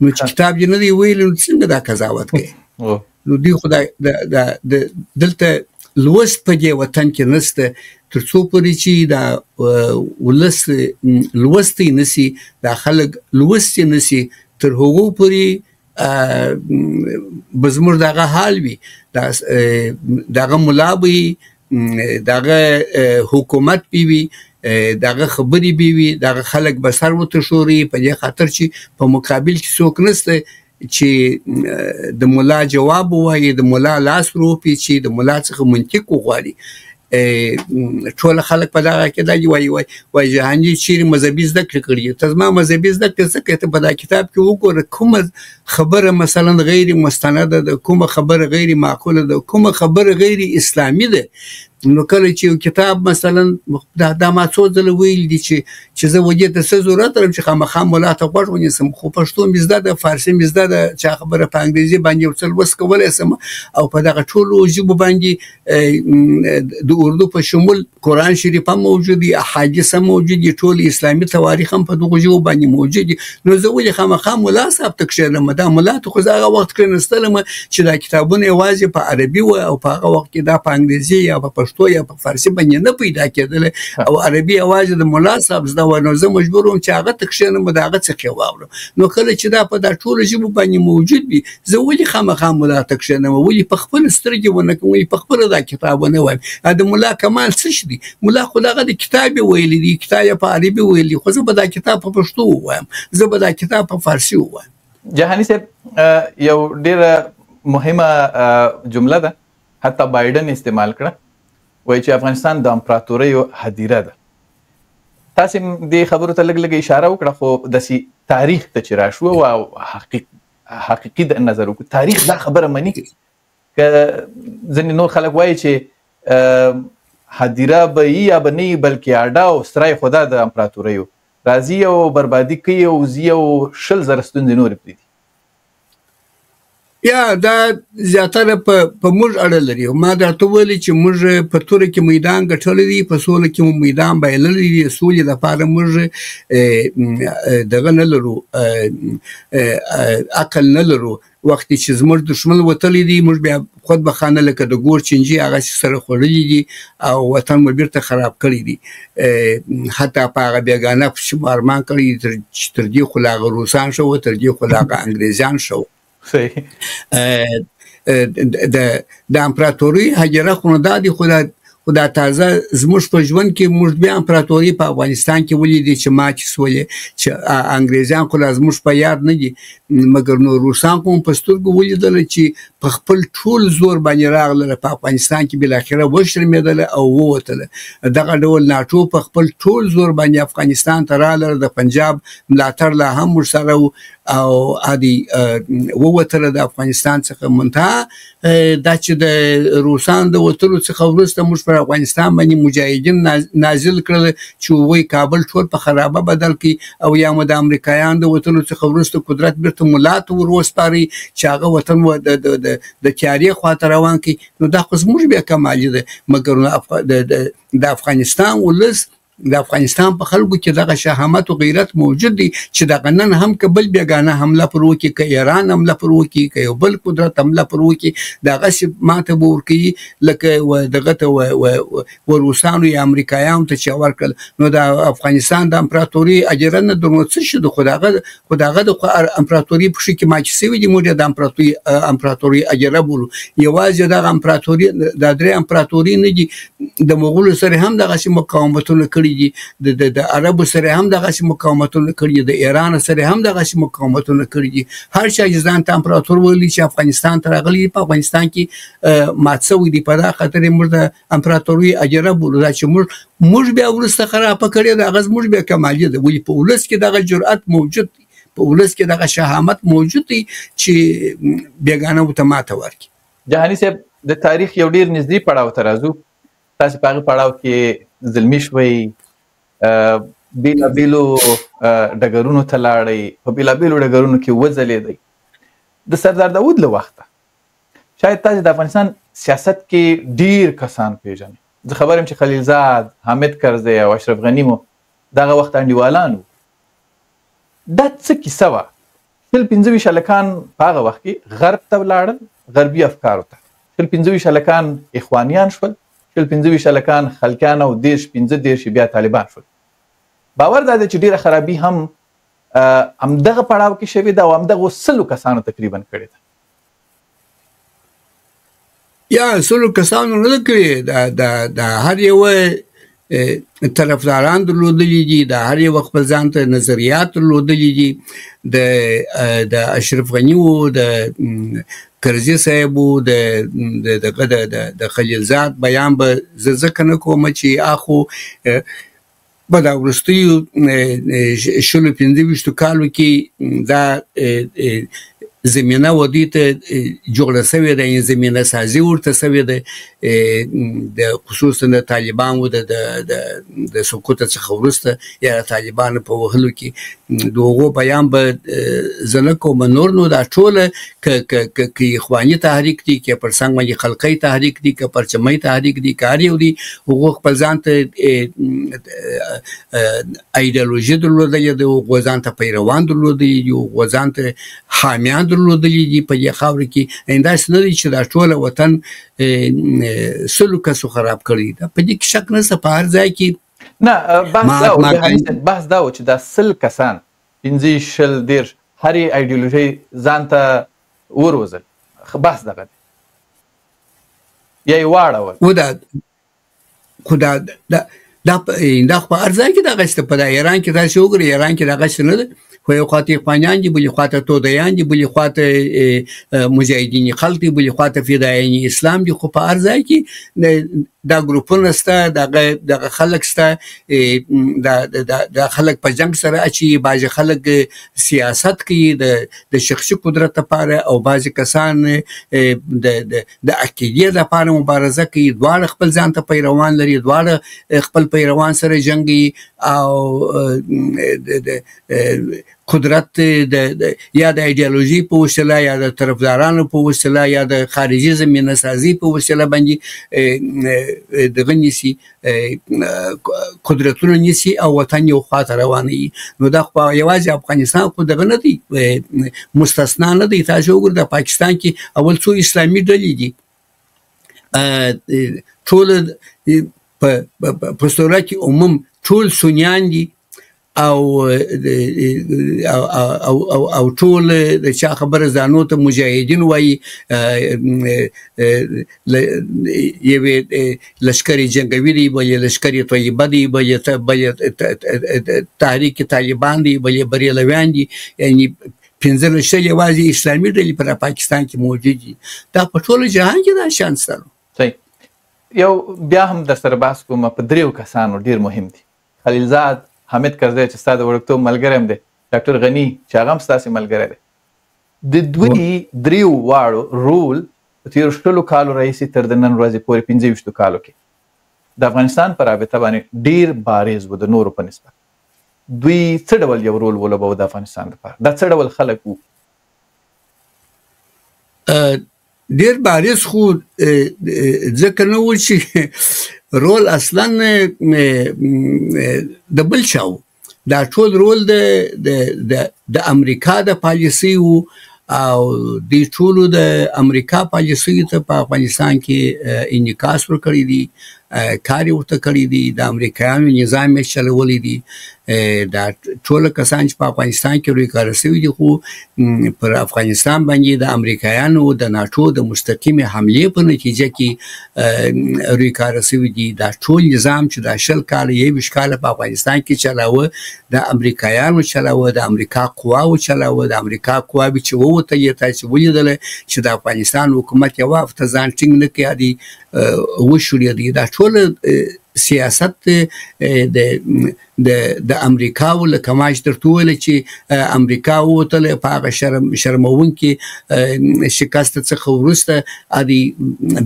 نو چې کتاب دې نه دی ویلی نو څنګه دا قضاوت کوي؟ نو دوی خو دلته لوست په دې وطن کې نشته، تر څو پورې چې دا ولس لوستی نشي، دا خلک لوستی نشي، تر هغو پورې به زموږ دغه حال وي. دغه ملا به وي، دغه حکومت به وي، دغه خبرې به وي، دغه خلک به سر ورته ښوروي، په دې خاطر چې په مقابل کې څوک نشته چې د ملا جواب ووایي، د ملا لاس ور وپېچي، د ملا څخه منطق وغواړي. ټول خلک په دغه کې دا وایي، وایي جهاني چیرې مذهبي زده کړې کړي؟ ته زما مذهبي زده کړې څه کوې؟ ته په دا کتاب کې وګوره کومه خبره مثلا غیر مستنده ده، کومه خبره غیر معقوله ده، کومه خبره غیر اسلامي ده. نو کله چې یو کتاب مثلا دا ما څو ځله ویلي دي چې زه ودې ته څه ضرورت لرم چې خامخا ملا ته غوږ ونیسم، خو پښتو مې زده ده، فارسي مې زده ده، چا خبره په انګریزي باندې یو څه لوست کولی شم، او په دغه ټولو ژبو باندې د اردو په شمول قرآن شریف هم موجود دی، احادیث هم موجود دي، ټول اسلامي تواریخ هم په دغو ژبو باندې موجود دي. نو زه ولې خامخا ملا صاحب ته کښېنم؟ دا ملا ته خو زه هغه وخت کښېنستلم چې دا کتابونه یوازې په عربي وه، او په هغه وخت کې دا په انګریزي یا په پښتو یا په فارسي باندې نه پیدا کېدله، او عربي یوازې د ملا صاحب زده وه. نو زه مجبور وم چې هغه ته کښېنم، د هغه څخه یې واورم. نو کله چې دا په دا ټولو ژبو باندې موجود وي، زه ولې خامخا ملا ته کښېنم؟ ولې په خپله سترګې ونه کړم؟ ولې په خپله دا کتاب ونه وایم؟ د ملا کمال څه شي دی؟ ملا خو دغه د کتاب یې ویلی دی، کتاب یې په عربي ویلی دی، خو زه به دا کتاب په پښتو ووایم، زه به دا کتاب په فارسي ووایم. جهاني صاحب، یو ډېره مهمه جمله ده، حتی بایډن استعمال کړه، وایي چې افغانستان د امپراتوریو هدیره ده. تاسې دې خبرو ته لږ لږ اشاره وکړه، خو داسې تاریخ ته چې راشو او حقیقي د نظر وکړو، تاریخ دا خبره مني که ځینې نور خلک وایي چې هدیره به یي یا به نه وي، بلکې اډه او سرای خدا د امپراتوریو راځي او بربادي کوي او ځي او 20,000 ستونزې نورې پرېږدي. یا دا زیاتره په موږ اړه لري. ما درته وویل چې موږ په توره کې میدان ګټلی دی، په سوله کې مو میدان بایللی دی. سولې لپاره موږ دغه نه لرو، عقل نه لرو. وخت چې زموږ دښمن وتلی دی، موږ بیا خود به خانه لکه د ګور چینجي هغسې سره خوړلي دي او وطن مو بیرته خراب کړی دی. حتی په هغه بېګانه پسې مو ارمان کړی دی چې تر دې خو لا هغه روسان ښه وو، تر دې خو لا هغه انګریزان ښه وو. د امپراتورۍ هجره خو نو دا دی، خو دا تازه زموږ په ژوند کې موږ بیا امپراتوري په افغانستان کې ولیدې چې ماتې سولې، چې انګریزان خو لا زموږ په یاد نه دي، مګر نو روسان خو په سترګو ولیدله چې په خپل ټول زور باندې راغله په افغانستان کې، بالاخره وشرمېدله او ووتله. دغه ډول ناټو په خپل ټول زور باندې افغانستان ته راغله، د پنجاب ملاتړ لا هم ورسره و او ادي ووتله د افغانستان څخه. منتها دا چې د روسان د وتلو څخه وروسته موږ پر افغانستان باندې مجاهدین نازل کړل چې هغوی کابل ټول په خرابه بدل کړي، او یا مو د امریکایانو د وتلو څخه وروسته قدرت بیرته ملا ته ور وسپاري چې هغه وطن د تیارې خواته روان کړي. نو دا خو زموږ بیا کمالي ده. مګر د افغانستان ولس، د افغانستان په خلکو کې دغه شهامت او غیرت موجود دی چې دغه نن هم که بل بېګانه حمله پر وکړي، که ایران حمله پر وکړي، که یو بل قدرت حمله پر وکړي، دغسې ماته به ورکوي لکه دغه ته و روسانو یا امریکایانو ته چې ورکړل. نو د افغانستان د امپراتوري اجره نه درنو څه شي ده، خو دغه د امپراتوري پښې کې ماتې شوې دي، موږ یې د امپراتوري اجره بولو. یوازې دغه امپراتوري، دا درې امپراتوري نه دي، د مغولو سره هم دغسې مقاومتونه کړي دي، د عربو سره هم دغسې مقاومتونه کړي دي، د ایران سره هم دغسې مقاومتونه کړي دي. هر چا چې ځان ته امپراتور ویلي چې افغانستان ته راغلي دي، په افغانستان کې مات شوی دی. په دا خاطر یې موږ د امپراتوري اجره بولو. دا چې موږ بیا وروسته خرابه کړې ده، هغه زموږ بیا کمالي ده. ولې په ولس کې دغه جرأت موجود دی، په ولس کې دغه شهامت موجود دی چې بېګانه ورته ماته ورکړي. جهاني صاحب، د تاریخ یو ډېر نږدې پړاو ته راځو. تاسې په هغه پړاو کې زلمي شوئ، بېلابېلو ډګرونو ته لاړئ، په بېلابېلو ډګرونو کې وځلېدئ. د سردار داود له وخته شاید تاسې د افغانستان سیاست کې ډېر کسان پېژنئ. زه خبر یم چې خلیلزاد، حامد کرزی او اشرف غني مو دغه وخت انډیوالان وو. دا څه کیسه وه؟ 20 25 هلکان په هغه وخت کې غرب ته ولاړل، غربي افکارو ته. 20 25 هلکان اخوانیان شول، 20 25 هلکان خلکیان او 30 35 بیا طالبان شول. باور دا دی چې ډېره خرابي هم همدغه پړاو کې شوې ده او همدغو 100 کسانو تقریبا کړې ده. یا 100 کسانو نه ده کړې، دا هر یو طرفداران درلودلي دي، د هر یو خپل ځان ته نظریات درلودلي دي. د اشرف غني و، د کرزي صاحب و، د خلیلزاد بیان به زه ځکه نه کوم چې اخو په دا وروستیو 20 25 کالو کې دا زمینه و دوی ته جوړه شوې ده، یعنې زمینه سازي ورته شوې ده، د خصوصا د طالبانو د د د سقوط څخه وروسته یا د طالبانو په وهلو کې د هغو بیان به زه نه کوم. نور نو دا ټوله که که که که اخواني تحریک دی، که پر څنګ باندې خلقی تحریک دی، که پرچمي تحریک دی، که هر یو دی، هغو خپل ځان ته ایډیالوژي درلودلې ده، هغو ځان ته پیروان درلودلي دي، هغو ځان ته حامیان درلودلي دي په دې خاوره کې. یعنې داسې نه دی چې دا ټوله وطن 100 کسو خراب کړی، دا په دې کې شک نشته، په هر ځای کې. نه، بحث دا و، بحث دا و چې دا 100 کسان، 25، 20، 30، هرې ایډیولوژۍ ځان ته وروزل، بحث دغه دی یا یې واړول. و دا خو دا دا دا دا خو په هر ځای کې دغه شته. په ایران کې تاسې وګورئ، ایران کې دغه شته نه ده، خو یو خواته اخوانیان دي، بلې خواته تودیان دي، بلې خواته مجاهدین خلق دي، بلې خواته فدایان اسلام دي، خو په هر ځای کې دا ګروپونه شته، دغه خلک شته، دا دا خلک په جنګ سره اچي، بعضې خلک سیاست کوي د د شخصي قدرت لپاره، او بعضې کسان د د عقیدې لپاره مبارزه کوي. دواړه خپل ځان ته پیروان لري، دواړه خپل پیروان سره جنګي، او د قدرت د یا د ایډیالوژي په وسیله یا د طرفدارانو په وسیله یا د خارجي زمینه سازي په وسیله باندې دغه نیسي، قدرتونه نیسي او وطن یو خواته روانوي. نو دا خو یوازې افغانستان خو دغه نه دی، مستثنا نه دی. تاسو وګورئ د پاکستان کې اول څو اسلامي ډلې دي، ټول په صورت کې عموم ټول سنیان دي، او او او او ټول د چا خبره ځانو ته مجاهدین وایي، یوې لشکر جنګوي دی، بلې لشکر طیبه دی، بلې تحریک طالبان دی، بلې بریلویان دي. یعنې 15 20 یوازې اسلامي ډلې پر پاکستان کې موجود دي. دا په ټول جهان کې دا شان شته. صحیح. یو بیا هم در سره بحث کوم په دریو کسانو ډیر مهم دي، خلیلزاد، حامد کرزی چې ستا د وړوکتوب ملګری هم دی، ډاکټر غني چې هغه هم ستاسې ملګری دی. د دوی دریو واړو رول په تېرو 20 کالو راهیسې تر د نن ورځې پورې 25 کالو کې د افغانستان په رابطه باندې ډیر بارز و د نورو په نسبت. دوی څه ډول یو رول ولوباوه د افغانستان لپاره؟ دا څه ډول خلک وو؟ ډیر بارز خو ځکه نه و چې رول اصلا د بل چا و، دا ټول رول د د د امریکا د پالیسي و، او دې ټولو د امریکا پالیسي ته په افغانستان کې انعکاس ورکړی دی، کار یې ورته کړی دی، د امریکایانو نظام یې چلولی دی. دا ټول کسان چې په افغانستان کې روی کار شوي دي، خو پر افغانستان باندې د امریکایانو د ناټو د مستقیمې حملې په نتیجه کې روی کار شوي دي. دا ټول نظام چې دا 20 کاله 21 کاله په افغانستان کې چلاوه، د امریکایانو چلاوه، د امریکا قواو چلاوه. د امریکا قواوې چې ووتلې، تاسې ولیدله چې د افغانستان حکومت یوه هفته ځان ټینګ نه کړي، دی وشورېدی. دا ټول سیاست د د د امریکا و، لکه ما چې درته وویل چې امریکا ووتله په هغه شرموونکي شکست څخه وروسته، ادي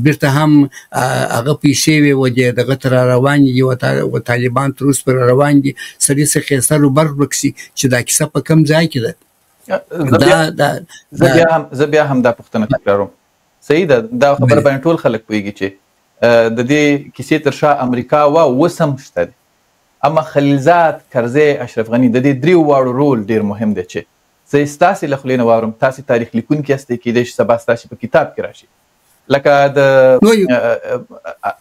بیرته هم هغه پیسې وې ودې دغه تر روان دي، او طالبان تر اوسه پر روان دي. سړي څخه یې سر وبر ورک شي چې دا کیسه په کوم ځای کې ده. زه بیا هم دا پوښتنه تکراروم. صحیح ده، دا خبره باندې ټول خلک پوهېږي چې د دې کیسې تر شا امریکا وه، اوس هم شته دی. اما خلیلزاد، کرزی، اشرف غني، د دې دریو واړو رول ډیر مهم دی چې زه یې ستاسې له خولې نه واورم. تاسې تاریخ لیکونکي یاستئ، کېدای شي سبا ستاسې په کتاب کې راشي، لکه د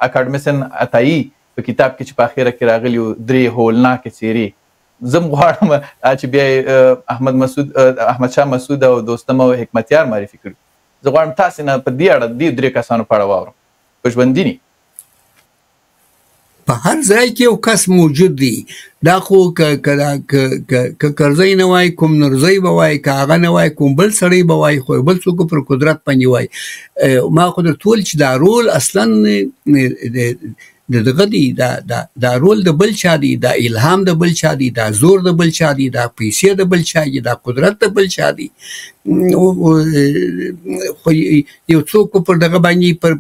اکاډمیسن عطایي په کتاب کې چې په اخره کې راغلي وو درې هولناکې څېرې. زه هم غواړم چې بیا یې احمد شاه مسعود او دوستم او حکمتیار معرفي کړي. زه غواړم تاسې نه په دې اړه دې درې کسانو په اړه واورم په ژوندیني. په هر ځای کې یو کس موجود دی. دا خو که که که کرزی نه وای کوم نورزی به وای، که هغه نه وای کوم بل سړی به وای، خو بل څوک پر قدرت باندې وای. ما خو درته وویل چې دا رول اصلا د دغه دی، دا دا دا رول د بل چا دی، دا الهام د بل چا دی، دا زور د بل چا دی، دا پیسې د بل چا دی، دا قدرت د بل چا دی. خو یو څوک پر دغه باندې پر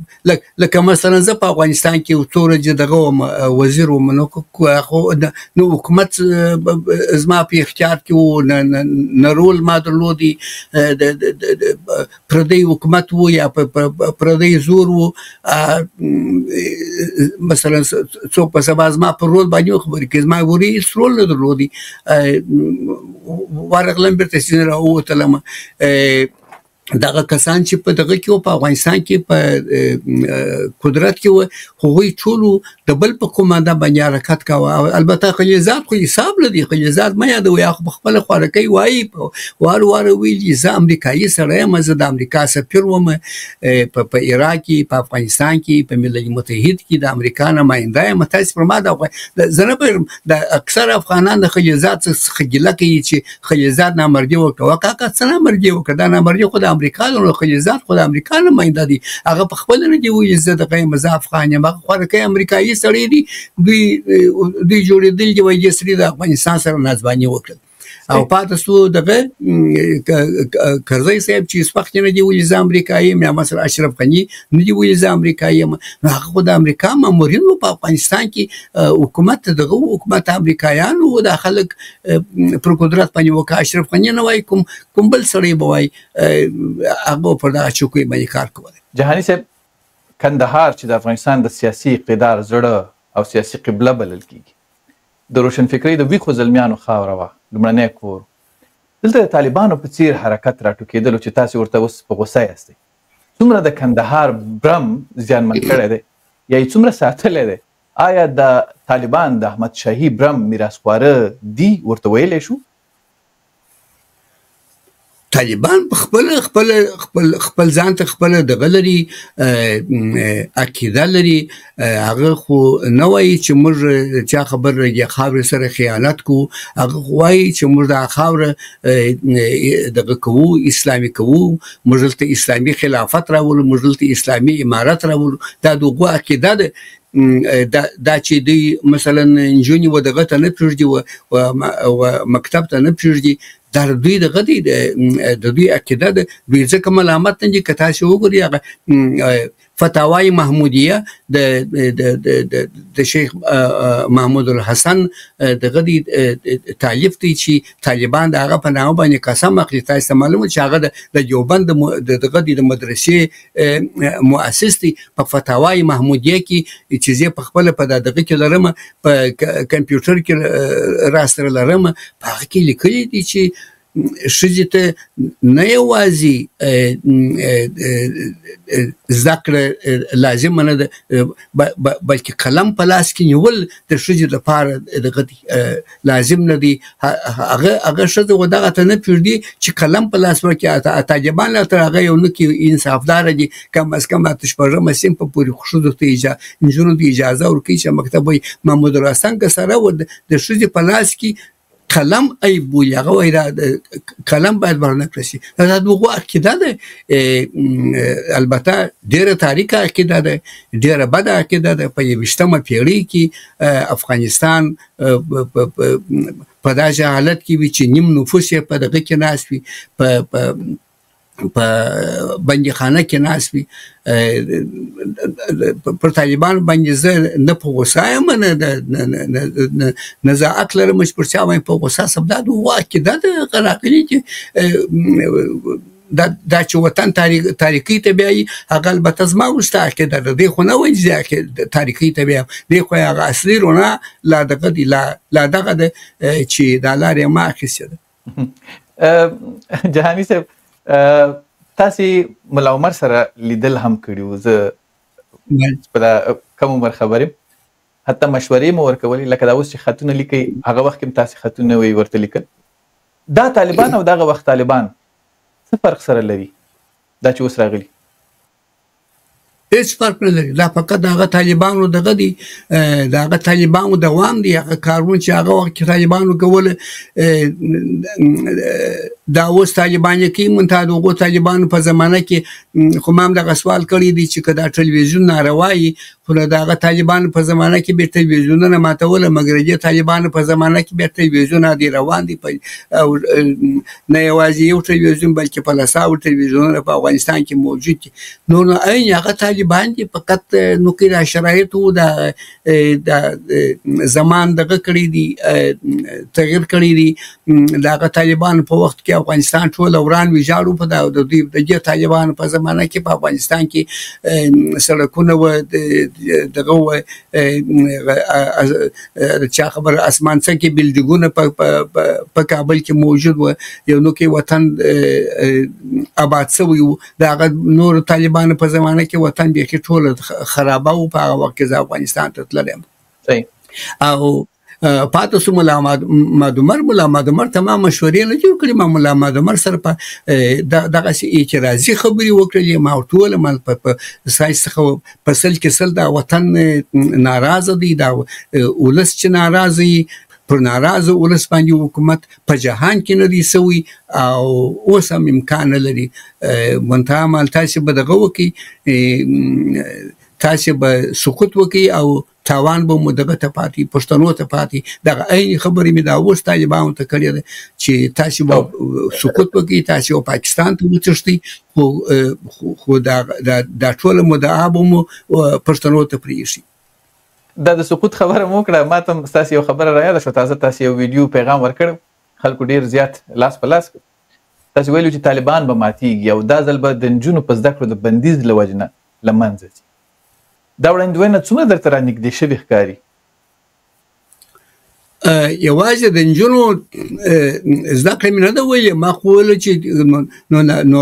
لکه مثلا زه په افغانستان کې یو څو ورځې دغه وم، وزیر وم، نو خو نو حکومت زما په اختیار کې و، نه رول ما درلودی، د پردی حکومت و یا پردی زور و. مثلا څوک په سبا زما پر رول باندې خبرې کوي، زما وري هېڅ رول نه درلودی، ورغلم بېرته چې راووتلم. دغه کسان چې په دغه کې په افغانستان کې په قدرت کې و، هغوی ټولو د بل په قومانده باندې حرکت کاوه. البته خلیلزاد خو حساب لري، خلیلزاد مه یادوئ، هغه په خپله خوارکۍ وایي، وار وار ویلي زه امریکایي سړی یم، زه د امریکا سفیر وم په عراق کې، په افغانستان کې، په ملل متحد کې د امریکا نماینده یم. تاسې پر ما د زه نه پوهېږم، د اکثر افغانان د خلیلزاد څخه ګیله کوي چې خلیلزاد نامردي وکړه. وکاکا څه نامردي وکړه؟ دا نامردي خو د امریکا ده، خلیلزاد خو د امریکا نماینده دی، هغه په خپله نه دی ویلي زه دغه یم، زه افغان یم. هغه خوارکی امریکایي سړی دی، دوی جوړېدل دي، وایي دې سړي د افغانستان سره ناځواني وکړه. او پاتې سو دغه کرزی صاحب چې هېڅ وخت نه دی ویلي زه امریکایي یم، یا مثلا اشرف غني نه دی ویلي زه امریکایي یم. نو هغه خو د امریکا مامورین وو په افغانستان کې، حکومت دغه حکومت امریکایان وو، دا خلک پر قدرت باندې وکړه. اشرف غني نه وایي، کوم بل سړی به وایي، هغه پر دغه چوکۍ باندې کار کولی. جهاني صاحب، کندهار چې د افغانستان د سیاسي اقتدار زړه او سیاسي قبله بلل کیږي، د روشنفکرۍ د ویښو زلمیانو خاوره وه، لومړنی کور، دلته د طالبانو په څیر حرکت راټوکېدلو چې تاسې ورته اوس په غوسه یاستئ، څومره د کندهار برم زیانمن کړی دی یا یې څومره ساتلی دی؟ آیا د طالبان د احمد شاهي برم میراثخواره دي ورته ویلی شو؟ طالبان په خپل خپل خپل خپل ځان ته خپل دغه لري، عقیده لري. هغه خو نه وایي چې موږ چا خبر د خاورې سره خیانت کوو، هغه خو وایي چې موږ دا خاوره دغه کوو، اسلامي کوو، موږ دلته اسلامي خلافت راولو، موږ دلته اسلامي امارت راولو. دا د هغو عقیده ده. دا چې دوی مثلا نجونې و دغه ته نه پرېږدي، و مکتب ته نه پرېږدي، دا د دوی دغه دی، د دوی عقیده ده. دوی ځکه ملامت نه دي. که تاسې وګورئ هغه فتاوای محمودیه د د شیخ محمود الحسن دغه دی تالیف دی چې طالبان د هغه په نامه باندې قسم اخلي. تاسې ته معلومه چې هغه د دیوبند د دغه دی د مدرسې مؤسس دی. په فتاوای محمودیه کې چې زه په خپله په دغه کې لرم، په کمپیوټر کې راسره لرم، په هغه کې لیکلي دي چې ښځې ته نه یوازې زده کړه لازمه نه ده، بلکې قلم په لاس کې نیول د ښځې لپاره دغه لازم نه دی. هغه ښځه و دغه ته نه پرېږدي چې قلم په لاس ورکړي. طالبان لا تر هغه یو نه کې انصافداره دي، کم از کم اته شپږمه صنفه پورې ښځو ته نجونو ته اجازه ورکوي چې مکتب وایي. محمود الحسن که سره و د ښځې په لاس کې قلم عیب بولي، هغه وایي دا قلم باید ورنه کړل شي. دا د هغو عقیده ده. البته ډېره تاریکه عقیده ده، ډېره بده عقیده ده. په 21مه پېړۍ کې افغانستان په داسې حالت کې وي چې نیم نفوس یې په دغه کې ناست وي، په په بندیخانه کې ناست وي. پر طالبان باندې زه نه په غوسه یم، نه زه حق لرم چې پر چا باندې په غوسه شم. دا د هغو عقیده ده راغلي چې دا چې وطن تاریکۍ ته بیایي، هغه البته زما وروسته عقیده ده. دی خو نه وایي چې تاریکۍ ته بیایم، دی خو هغه اصلي رڼا لا دغه دی، لا دغه ده چې دا لار یې ما اخیستې ده. جهاني صاحب، تاسې ملا عمر سره لیدل هم کړي وو، زه په دا کم عمر خبر یم، حتی مشورې مو ورکولې، لکه دا اوس چې خطونه لیکئ، هغه وخت کې هم تاسې خطونه وی ورته لیکل. دا طالبان او دغه وخت طالبان څه فرق سره لري دا چې اوس راغلي؟ هیڅ فرق نه لري. دا فقط د هغه طالبانو دغه دی، د هغه طالبانو دوام دی. هغه کارونه چې هغه وخت کې طالبانو کول، دا اوس طالبان یې کوي. منتها د هغو طالبانو په زمانه کې خو ما هم دغه سوال کړی دی چې که دا ټلویزیون ناروا وي، خو د هغه طالبانو په زمانه کې بیا ټلویزیونونه ماتوله، مګر د دې طالبانو په زمانه کې بیا ټلویزیون دی روان دی. او نه یوازې یو ټلویزیون بلکې په لساو ټلویزیونونه په افغانستان کې موجود دي. نو عین هغه طالبان دي، فقط نو کې دا شرایط وو، دا د زمان دغه کړی دی، تغییر کړی دی. د هغه طالبانو په وخت کې افغانستان ټول وران ویجاړ و. په دا د دوی د دې طالبانو په زمانه کې په افغانستان کې سړکونه و، دغه و، چا خبر اسمان څکې بلډینګونه په کابل کې موجود و. یو نو کې وطن آباد شوی و. د هغه نور طالبانو په زمانه کې وطن بیخي ټول خرابه و. په هغه وخت کې زه افغانستان ته تللی یم او پاتې شو ملا مادومر. ملا مادومر ته ما مشورې نه دي وکړې، ما ملا مادومر سره په دغسې اعتراضي خبرې وکړلې. ما ورته وویل ما په سایز څخه په سل کې سل دا وطن ناراضه دی، دا ولس چې ناراضه وي، پر ناراضه ولس باندې حکومت په جهان کې نه دی سوی او اوس هم امکان نه لري. منتها مال تاسې به دغه وکړئ، تاسې به سقوط وکړئ او تاوان به مو دغه ته پاتې، پښتنو ته پاتې. دغه عین خبرې مې دا اوس طالبانو ته کړې ده چې تاسې به سقوط وکړئ، تاسې به پاکستان ته وتښتئ، خو دا ټوله مدعا به مو پښتنو ته پرېږدي. دا د سقوط خبره مو وکړه، ما ته هم ستاسې یو خبره را یاده شوه. تازه تاسې یو ویډیو پیغام ورکړی، خلکو ډېر زیات لاس په لاس کړ. تاسې ویلي چې طالبان به ماتیږي او دا ځل به د نجونو په زده کړو د بندیز له وجې نه له منځه ځي. دا وړاندوینه څومره درته رانږدې شوې ښکاري؟ یوازې د نجونو زده کړې مې نه ده ویلې. ما خو ویل چې نو نو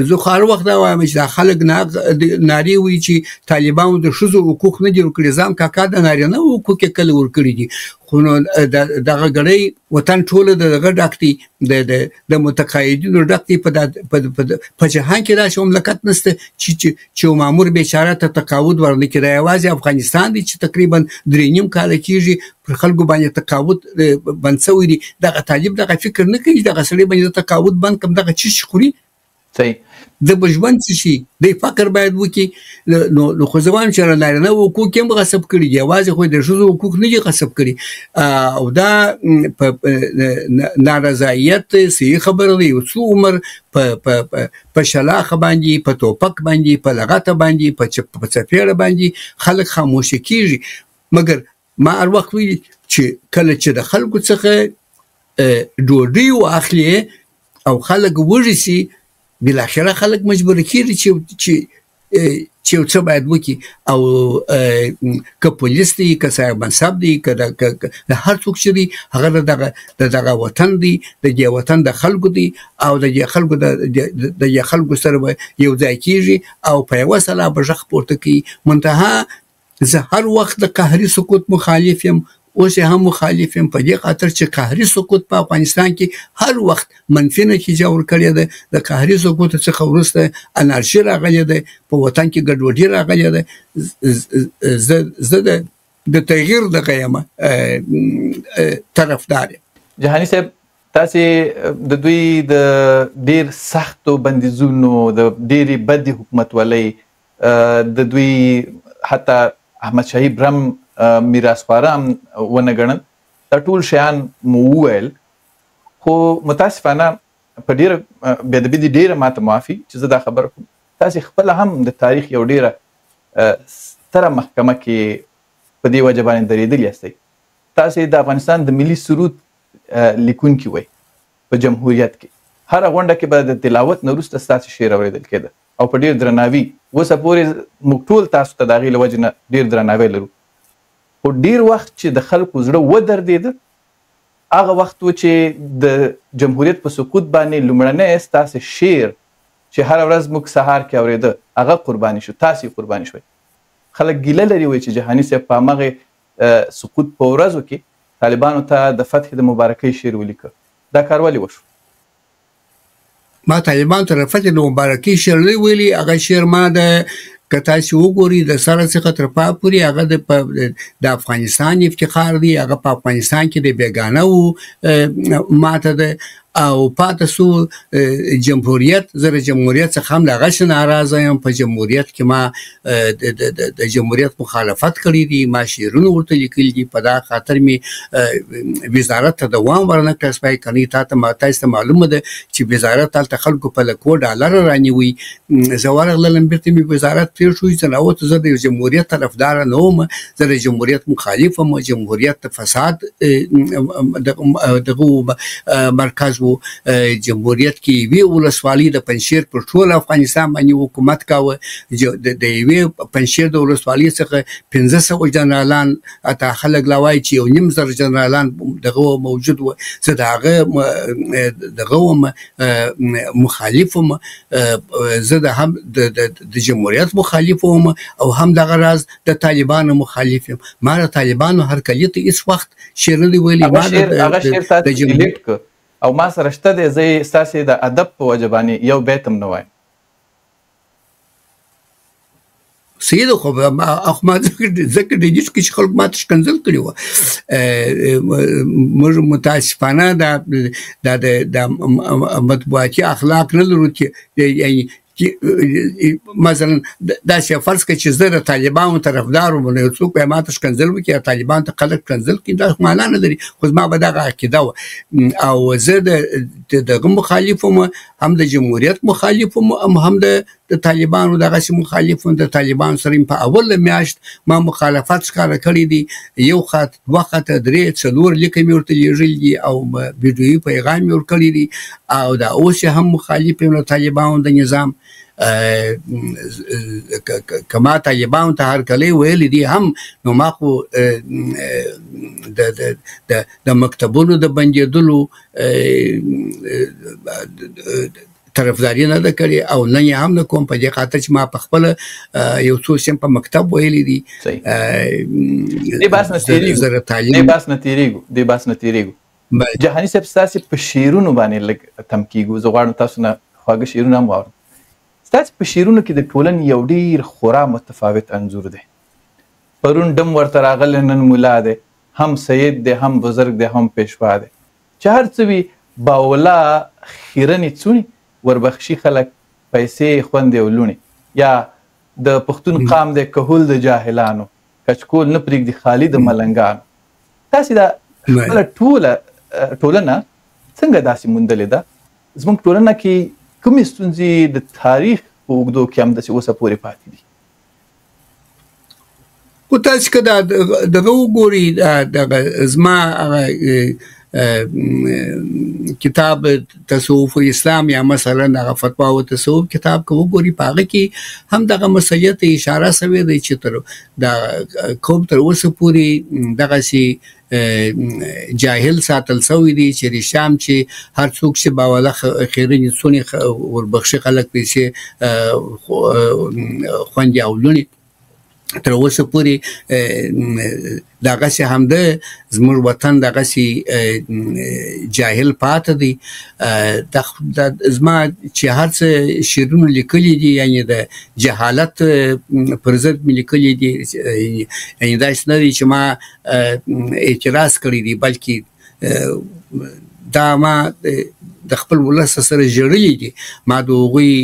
زه خو هر وخت دا وایم چې دا خلک نارې وایي چې طالبانو د ښځو حقوق نه دي ورکړي. زه هم کاکا د نارینه حقوق یې کله ورکړي دي، خو نو دغه ګړۍ وطن ټوله د دغه ډک دی، د متقاعدینو ډک دی. په جهان کې داسې مملکت نشته چې یو مامور بیچاره ته تقاعد ورنه کړي. دا یوازې افغانستان دی چې تقریبا 3.5 کاله کېږي پر خلکو باندې تقاعد بند شوی دی. دغه طالب دغه فکر نه کوي چې دغه سړی باندې تقاعد بند کړم، دغه څه شي خوري، د به ژوند څه شي، دی فقر باید وکړي. نو خو زه وایم چې نارینه حقوق یې هم غصب کړي دي، یوازې خو د ښځو حقوق نه دي غصب کړي. او دا په نارضایت صحیح خبره ده. یو څو عمر په شلاخه باندې، په توپک باندې، په لغته باندې، په څپېړه باندې خلک خاموشه کېږي. مګر ما هر وخت ویلي چې کله چې د خلکو څخه ډوډۍ واخلي او خلک وږي شي، بالاخره خلک مجبور کېږي چې یو څه باید وکړي. او که پولیس دی، که صاحب منصب دی، که د هر څوک چې دی، هغه د دغه وطن دی، د دې وطن د خلکو دی، او د دې خلکو د دې خلکو سره به یو ځای کېږي او په یوه سلا به غږ پورته کوي. منتها زه هر وخت د قهري سقوط مخالف یم، اوس یې هم مخالف یم، په دې خاطر چې قهري سقوط په افغانستان کې هر وخت منفي نتیجه ورکړې ده. د قهري سقوط څخه وروسته انارشي راغلې ده، په وطن کې ګډوډي راغلې ده. زه د تغییر دغه یم طرفدار یم. جهاني صاحب، تاسې د دوی د ډېر سختو بندیزونو، د ډېرې بدې حکومتولۍ، د دوی حتی احمد شاهي برم میراث خواره هم ونه ګڼل، دا ټول شیان مو وویل. خو متاسفانه په ډېره بېادبي دي، ډېره ماته معافي چې زه دا خبره کوم، تاسې خپله هم د تاریخ یو ډېره ستره محکمه کې په دې وجه باندې درېدلي یاستئ. تاسې د افغانستان د ملي سرود لیکونکي وئ په جمهوریت کې، هره غونډه کې به د تلاوت نه وروسته ستاسې شعر اورېدل کېده او په ډېر درناوي. اوسه پورې موږ ټول تاسو ته د هغې له وجې نه ډېر درناوی لرو. خو ډېر وخت چې د خلکو زړه ودردېده، هغه وخت و چې د جمهوریت په سقوط باندې لومړنی ستاسې شعر چې هره ورځ موږ سهار کې اورېده، هغه قرباني شو، تاسې قرباني شوئ. خلک ګیله لري وایي چې جهاني صاحب په همغې سقوط په ورځو کې طالبانو ته د فتح د مبارکۍ شعر ولیکه. دا کار ولې وشو؟ ما طالبانو ته د فتح د مبارکۍ شعر نه ویلي. هغه شعر ما د که تاسو وګورئ د سره څخه تر پای پورې هغه د افغانستان افتخار دی، هغه په افغانستان کې د بیګانه وو ماته ده. او پاتې سو جمهوریت، زه د جمهوریت څخه هم دغسې ناراضه یم. په جمهوریت کې ما د جمهوریت مخالفت کړی دی، ما شعرونه ورته لیکلي دي، په دا خاطر مې وزارت ته دوام ورنه کړ. سپای کني تاته تاسو ته معلومه ده چې وزارت هلته خلکو په لکو ډالر رانیوي. زه ورغلم بیرته مې وزارت پرېښود، زه راووتم. زه د جمهوریت طرفدار نه وم، زه د جمهوریت مخالف وم. جمهوریت د فساد دغه مرکز و. جمهوریت کې یوې ولسوالۍ د پنجشیر پر ټول افغانستان باندې حکومت کاوه. د یوې پنجشیر د ولسوالۍ څخه 500 جنرالان، حتی خلک لا وایي چې 1500 جنرالان دغه موجود و. زه د هغه دغه وم، مخالف وم. زه د هم د جمهوریت مخالف وم او هم دغه راز د طالبانو مخالف یم. ما د طالبانو هرکلي ته هیڅ وخت شعر نه دی ویلی. ما د جمهوریت او ما سره شته دی، زه یې ستاسې د ادب په وجه باندې یو بیت هم نه وایم. صحیح ده، خو ما ځکه ډیلیټ کړي چې خلکو ما ته ښکنځل کړي وه. موږ متاسفانه دا د مطبوعاتي اخلاق نه لرو چې یعنې مثلا داسې فرض کړه چې زه د طالبانو طرفدار وم، نو یو څوک به ما ته ښکنځل وکړي یا طالبانو ته خلک ښکنځل کړي، دا معنا نه لري. خو زما به دغه عقیده وه او زه د دغه مخالف وم، هم د جمهوریت مخالف وم، هم د طالبانو دغسې مخالف وم. د طالبانو سره په اوله میاشت ما مخالفت ښکاره کړی دی. یو خط، دوه خطه، درې، څلور لیکه مې ورته لېږلي دي او ویډیويي پیغام مې ورکړی دی. او دا اوس هم مخالف یم د طالبانو د نظام. که ما طالبانو ته هرکلی ویلی دی هم، نو ما خو د مکتبونو د بندېدلو طرفداري نه ده کړې او نن یې هم نه کوم، په دې خاطر چې ما په خپله یو څو سیم په مکتب ویلي دي. دې بحث نه تېرېږو، دې بحث نه تېرېږو، دې بحث نه تېرېږو. جهاني صاحب، ستاسې په شعرونو باندې لږ تم کېږو. زه غواړم تاسو نه خواږه شعرونه هم واورم. ستاسې په شعرونو کې د ټولنې یو ډېر خورا متفاوت انځور دی. پرون ډم ورته راغلی، نن ملا دی، هم سید دی، هم بزرګ دی، هم پېشوا دی. چې هر څه وي باولا خیرنې څوڼې وربخښي خلک پیسې خوندې او لوڼې. یا د پښتون قام دی کهول د جاهلانو، کچکول نه پرېږدي خالي د ملنګانو. تاسې دا خپله ټوله ټولنه څنګه داسې موندلې ده؟ زموږ ټولنه کې کومې ستونزې د تاریخ په اوږدو کې همداسې اوسه پورې پاتې دي؟ خو تاسې که دا دغه وګورئ، دغه زما هغه کتاب تصوف اسلام یا مثلا هغه فتوا او تصوف کتاب که وګورئ، په هغه کې هم دغه مسئلې ته اشاره شوې ده چې تر دا قوم تر اوسه پورې دغسې جاهل ساتل شوی دی چې رښتیا هم چې هر څوک چې باوله خیرنې څوڼې وربخښي خلک پیسې خوندې او لوڼې تر اوسه پورې دغسې هم ده. زموږ وطن دغسې جاهل پاته دی. زما چې هر څه شعرونه لیکلي دي، یعنې د جهالت پر ضد مې لیکلي دي، یعنې داسې نه دی چې ما اعتراض کړی دی، بلکې دا ما د خپل ولس سره ژړلي دي. ما د هغوی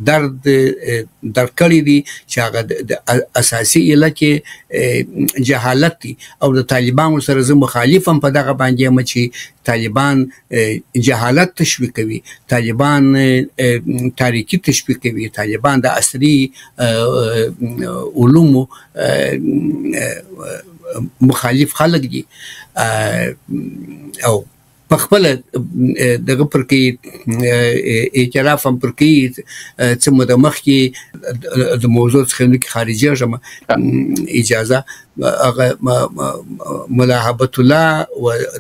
درد درک کړی دی چې هغه د اساسي علت یې جهالت دی. او د طالبانو سره زه مخالف هم په دغه باندې یم چې طالبان جهالت تشویقوي، طالبان تاریکي تشویقوي، طالبان د عصري علومو مخالف خلک دي. او په خپله دغه پر کې اعتراف هم پر کوي. څه موده مخکې د موضوع څخه نو کې خارجېږم، اجازه هغه ملا هبت الله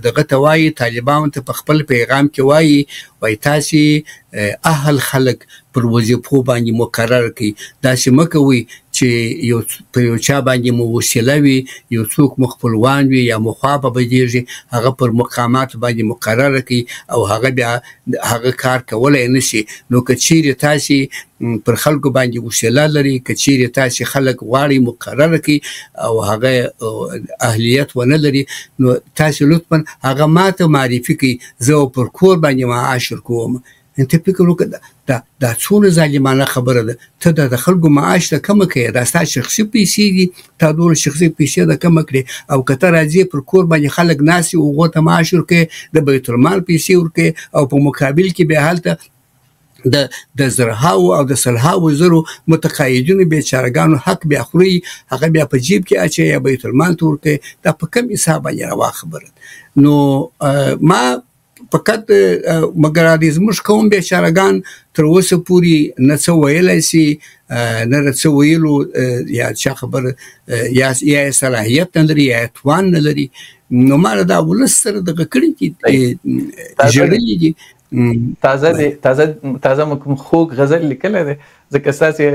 دغه ته وایي، طالبانو ته په خپل پیغام کې وایي، وایي تاسې اهل خلک پر وظیفو باندې مقرر کړئ، داسې مه کوئ چې یو په یو چا باندې مو وسیله وي، یو څوک مو خپلوان وي یا مو خوا په بدیږي، هغه پر مقاماتو باندې مقرره کړي او هغه بیا هغه کار کولای نه شي. نو که چیرې تاسې پر خلکو باندې وسیله لرئ، که چیرې تاسې خلک غواړئ مقرره کړئ او هغه اهلیت ونه لري، نو تاسې لطفا هغه ماته معرفي کړئ، زه پر کور باندې معاش ورکوم. ته فکر وکړه، دا څومره ظالمانه خبره ده. ته د خلکو معاش د کمه کوې، دا ستا شخصي پیسې دي، تا دومره شخصي پیسې د کمه کړې، او که ته راځې پر کور باندې خلک ناست وي، هغو ته معاش ورکوې، د بیت المال پیسې ورکوې، او په مقابل کې بیا هلته د زرهاوو او د سلهاوو زرو متقاعدینو بیچارهګانو حق بیا خوري، هغه بیا په جیب کې اچوي یا بیت المال ته ورکوي. دا په کم حساب باندې روا خبره ده. نو ما فقط مګر د زموږ قوم بیچارهګان تر اوسه پورې نه څه ویلی شي، نه د څه ویلو یا چا خبر یا یې صلاحیت نه لري یا یې توان نه لري. نو ما دا ولس سره دغه کړي دي، ژړلي دي. تازه مو کوم خوږ غزل لیکلی دی؟ ځکه ستاسې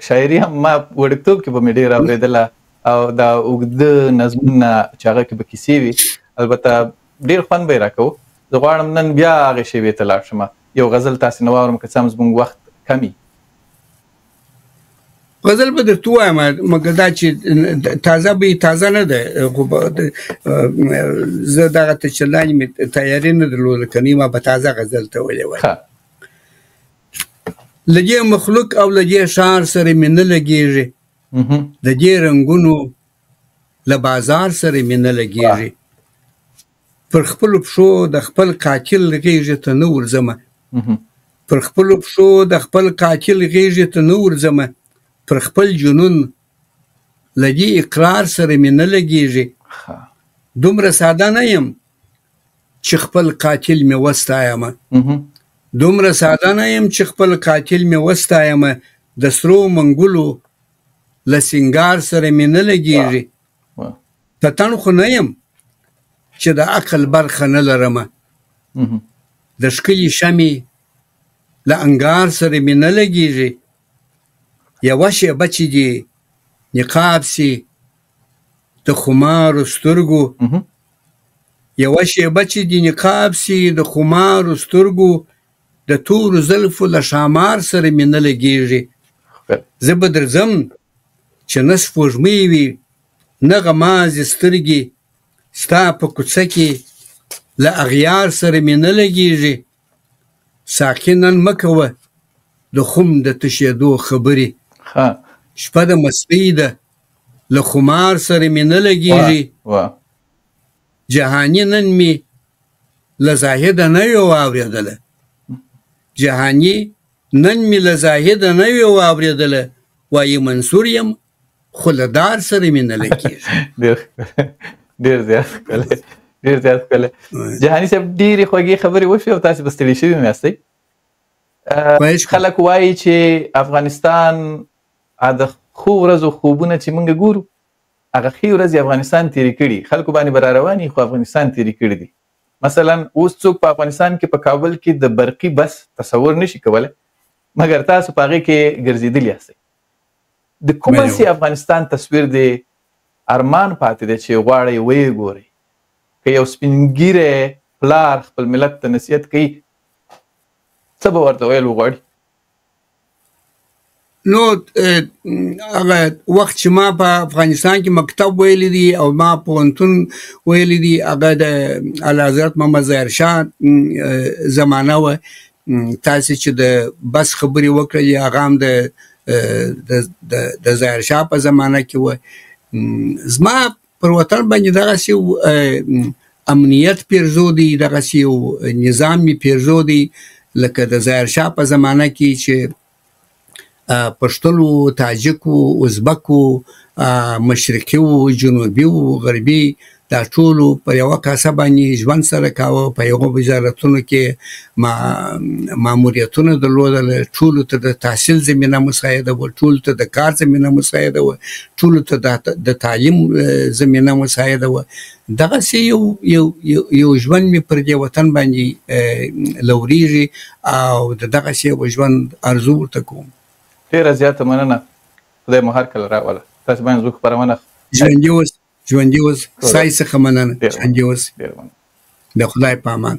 شاعري هم ما وړوکتوب کې به مې ډېره اورېدله، او دا اوږده نظمونه چې هغه کې به کیسې وي، البته ډېر خوند به یې راکوو. زه غواړم نن بیا هغې شېبې ته لاړ شم، یو غزل تاسې نه واورم، که څه هم زموږ وخت کمي. غزل به درته ووایم، مګر دا چې تازه به یې تازه نه ده، خو زه دغه ته چې لاندې مې تیاري نه درلوده، که نه ما به تازه غزل ته ویلی وای. له دې مخلوق او له دې ښار سره مې نه لګېږي، د دې رنګونو له بازار سره مې نه لګېږي، پر خپلو پښو د خپل قاتل غېږې ته نه ورځمه، پر خپلو پښو د خپل قاتل غېږې ته نه ورځمه، پر خپل جنون له دې اقرار سره مې نه لګېږي. دومره ساده نه یم چې خپل قاتل مې وستایمه، دومره ساده نه یم چې خپل قاتل مې وستایمه، د سرو منګولو له سینګار سره مې نه لګېږي. پتن خو نه یم چې د عقل برخه نه لرمه، د ښکلي شمې له انګار سره مې نه لګېږي. یوه شېبه چې دې نقاب سي د خمارو سترګو، یوه شېبه چې دې نقاب سي د خمارو سترګو، د تورو زلفو له ښامار سره مې نه لګېږي. زه به درځم چې نه سپوږمۍ وي نه غمازې سترګې، ستا په کوڅه کې له اغیار سره مې نه لګېږي. ساقي نن مه کوه د خم د تشېدو خبرې، شپه د مستۍ ده له خمار سره مې نه لګېږي. جهاني نن مې له زاهده نه وي واورېدله، جهاني نن مې له زاهده نه وي واورېدله، وایي منصور یم خو له دار سره مې نه لګېږي. ډېر زیات ښکلی، ډېر زیات ښکلی. جهاني صاحب ډېرې خوږې خبرې وشوې او تاسې به ستړي شوي هم یاستئ. خلک وایي چې افغانستان د ښو ورځو خوبونه چې موږ ګورو، هغه ښې ورځې افغانستان تېرې کړي، خلکو باندې به را رواني، خو افغانستان تېرې کړي دي. مثلا اوس څوک په افغانستان کې په کابل کې د برقي بس تصور نشي کولی، مګر تاسو په هغې کې ګرځېدلي یاستئ. د کوم داسې افغانستان تصویر دی ارمان پاتې دی چې غواړئ ویې ګورئ؟ که یو سپین ږیری پلار خپل ملت ته نصیحت کوي، څه به ورته ویل وغواړي؟ نو هغه وخت چې ما په افغانستان کې مکتب ویلی دی او ما پوهنتون ویلی دی، هغه د اعلیحضرت محمد ظاهر شاه زمانه وه. تاسې چې د بس خبرې وکړلې، هغه هم د ظاهر شاه په زمانه کې وه. زما پر وطن باندې دغسې یو امنیت پیرزو دی، دغسې یو نظام مې پیرزو دی لکه د ظاهر شاه په زمانه کې چې پښتون وو، تاجک وو، ازبک وو، مشرقي وو، جنوبي وو، غربي، دا ټولو په یوه کاسه باندې ژوند سره کاوه، په یوه وزارتونو کې ماموریتونه درلودل، ټولو ته د تحصیل زمینه مساعده وه، ټولو ته د کار زمینه مساعده وه، ټولو ته د تعلیم زمینه مساعده وه. دغسې یو ژوند مې پر دې وطن باندې لورېږي او د دغسې یو ژوند ارزو ورته کوم. ډېره زیاته مننه. خدای مو هر کله راوله. تاسو باندې زموږ خپرونه. ژوندي اوس، ژوندي اوس. ستاسو څخه مننه، ژوندي اوس. ډېره مننه. د خدای په امان.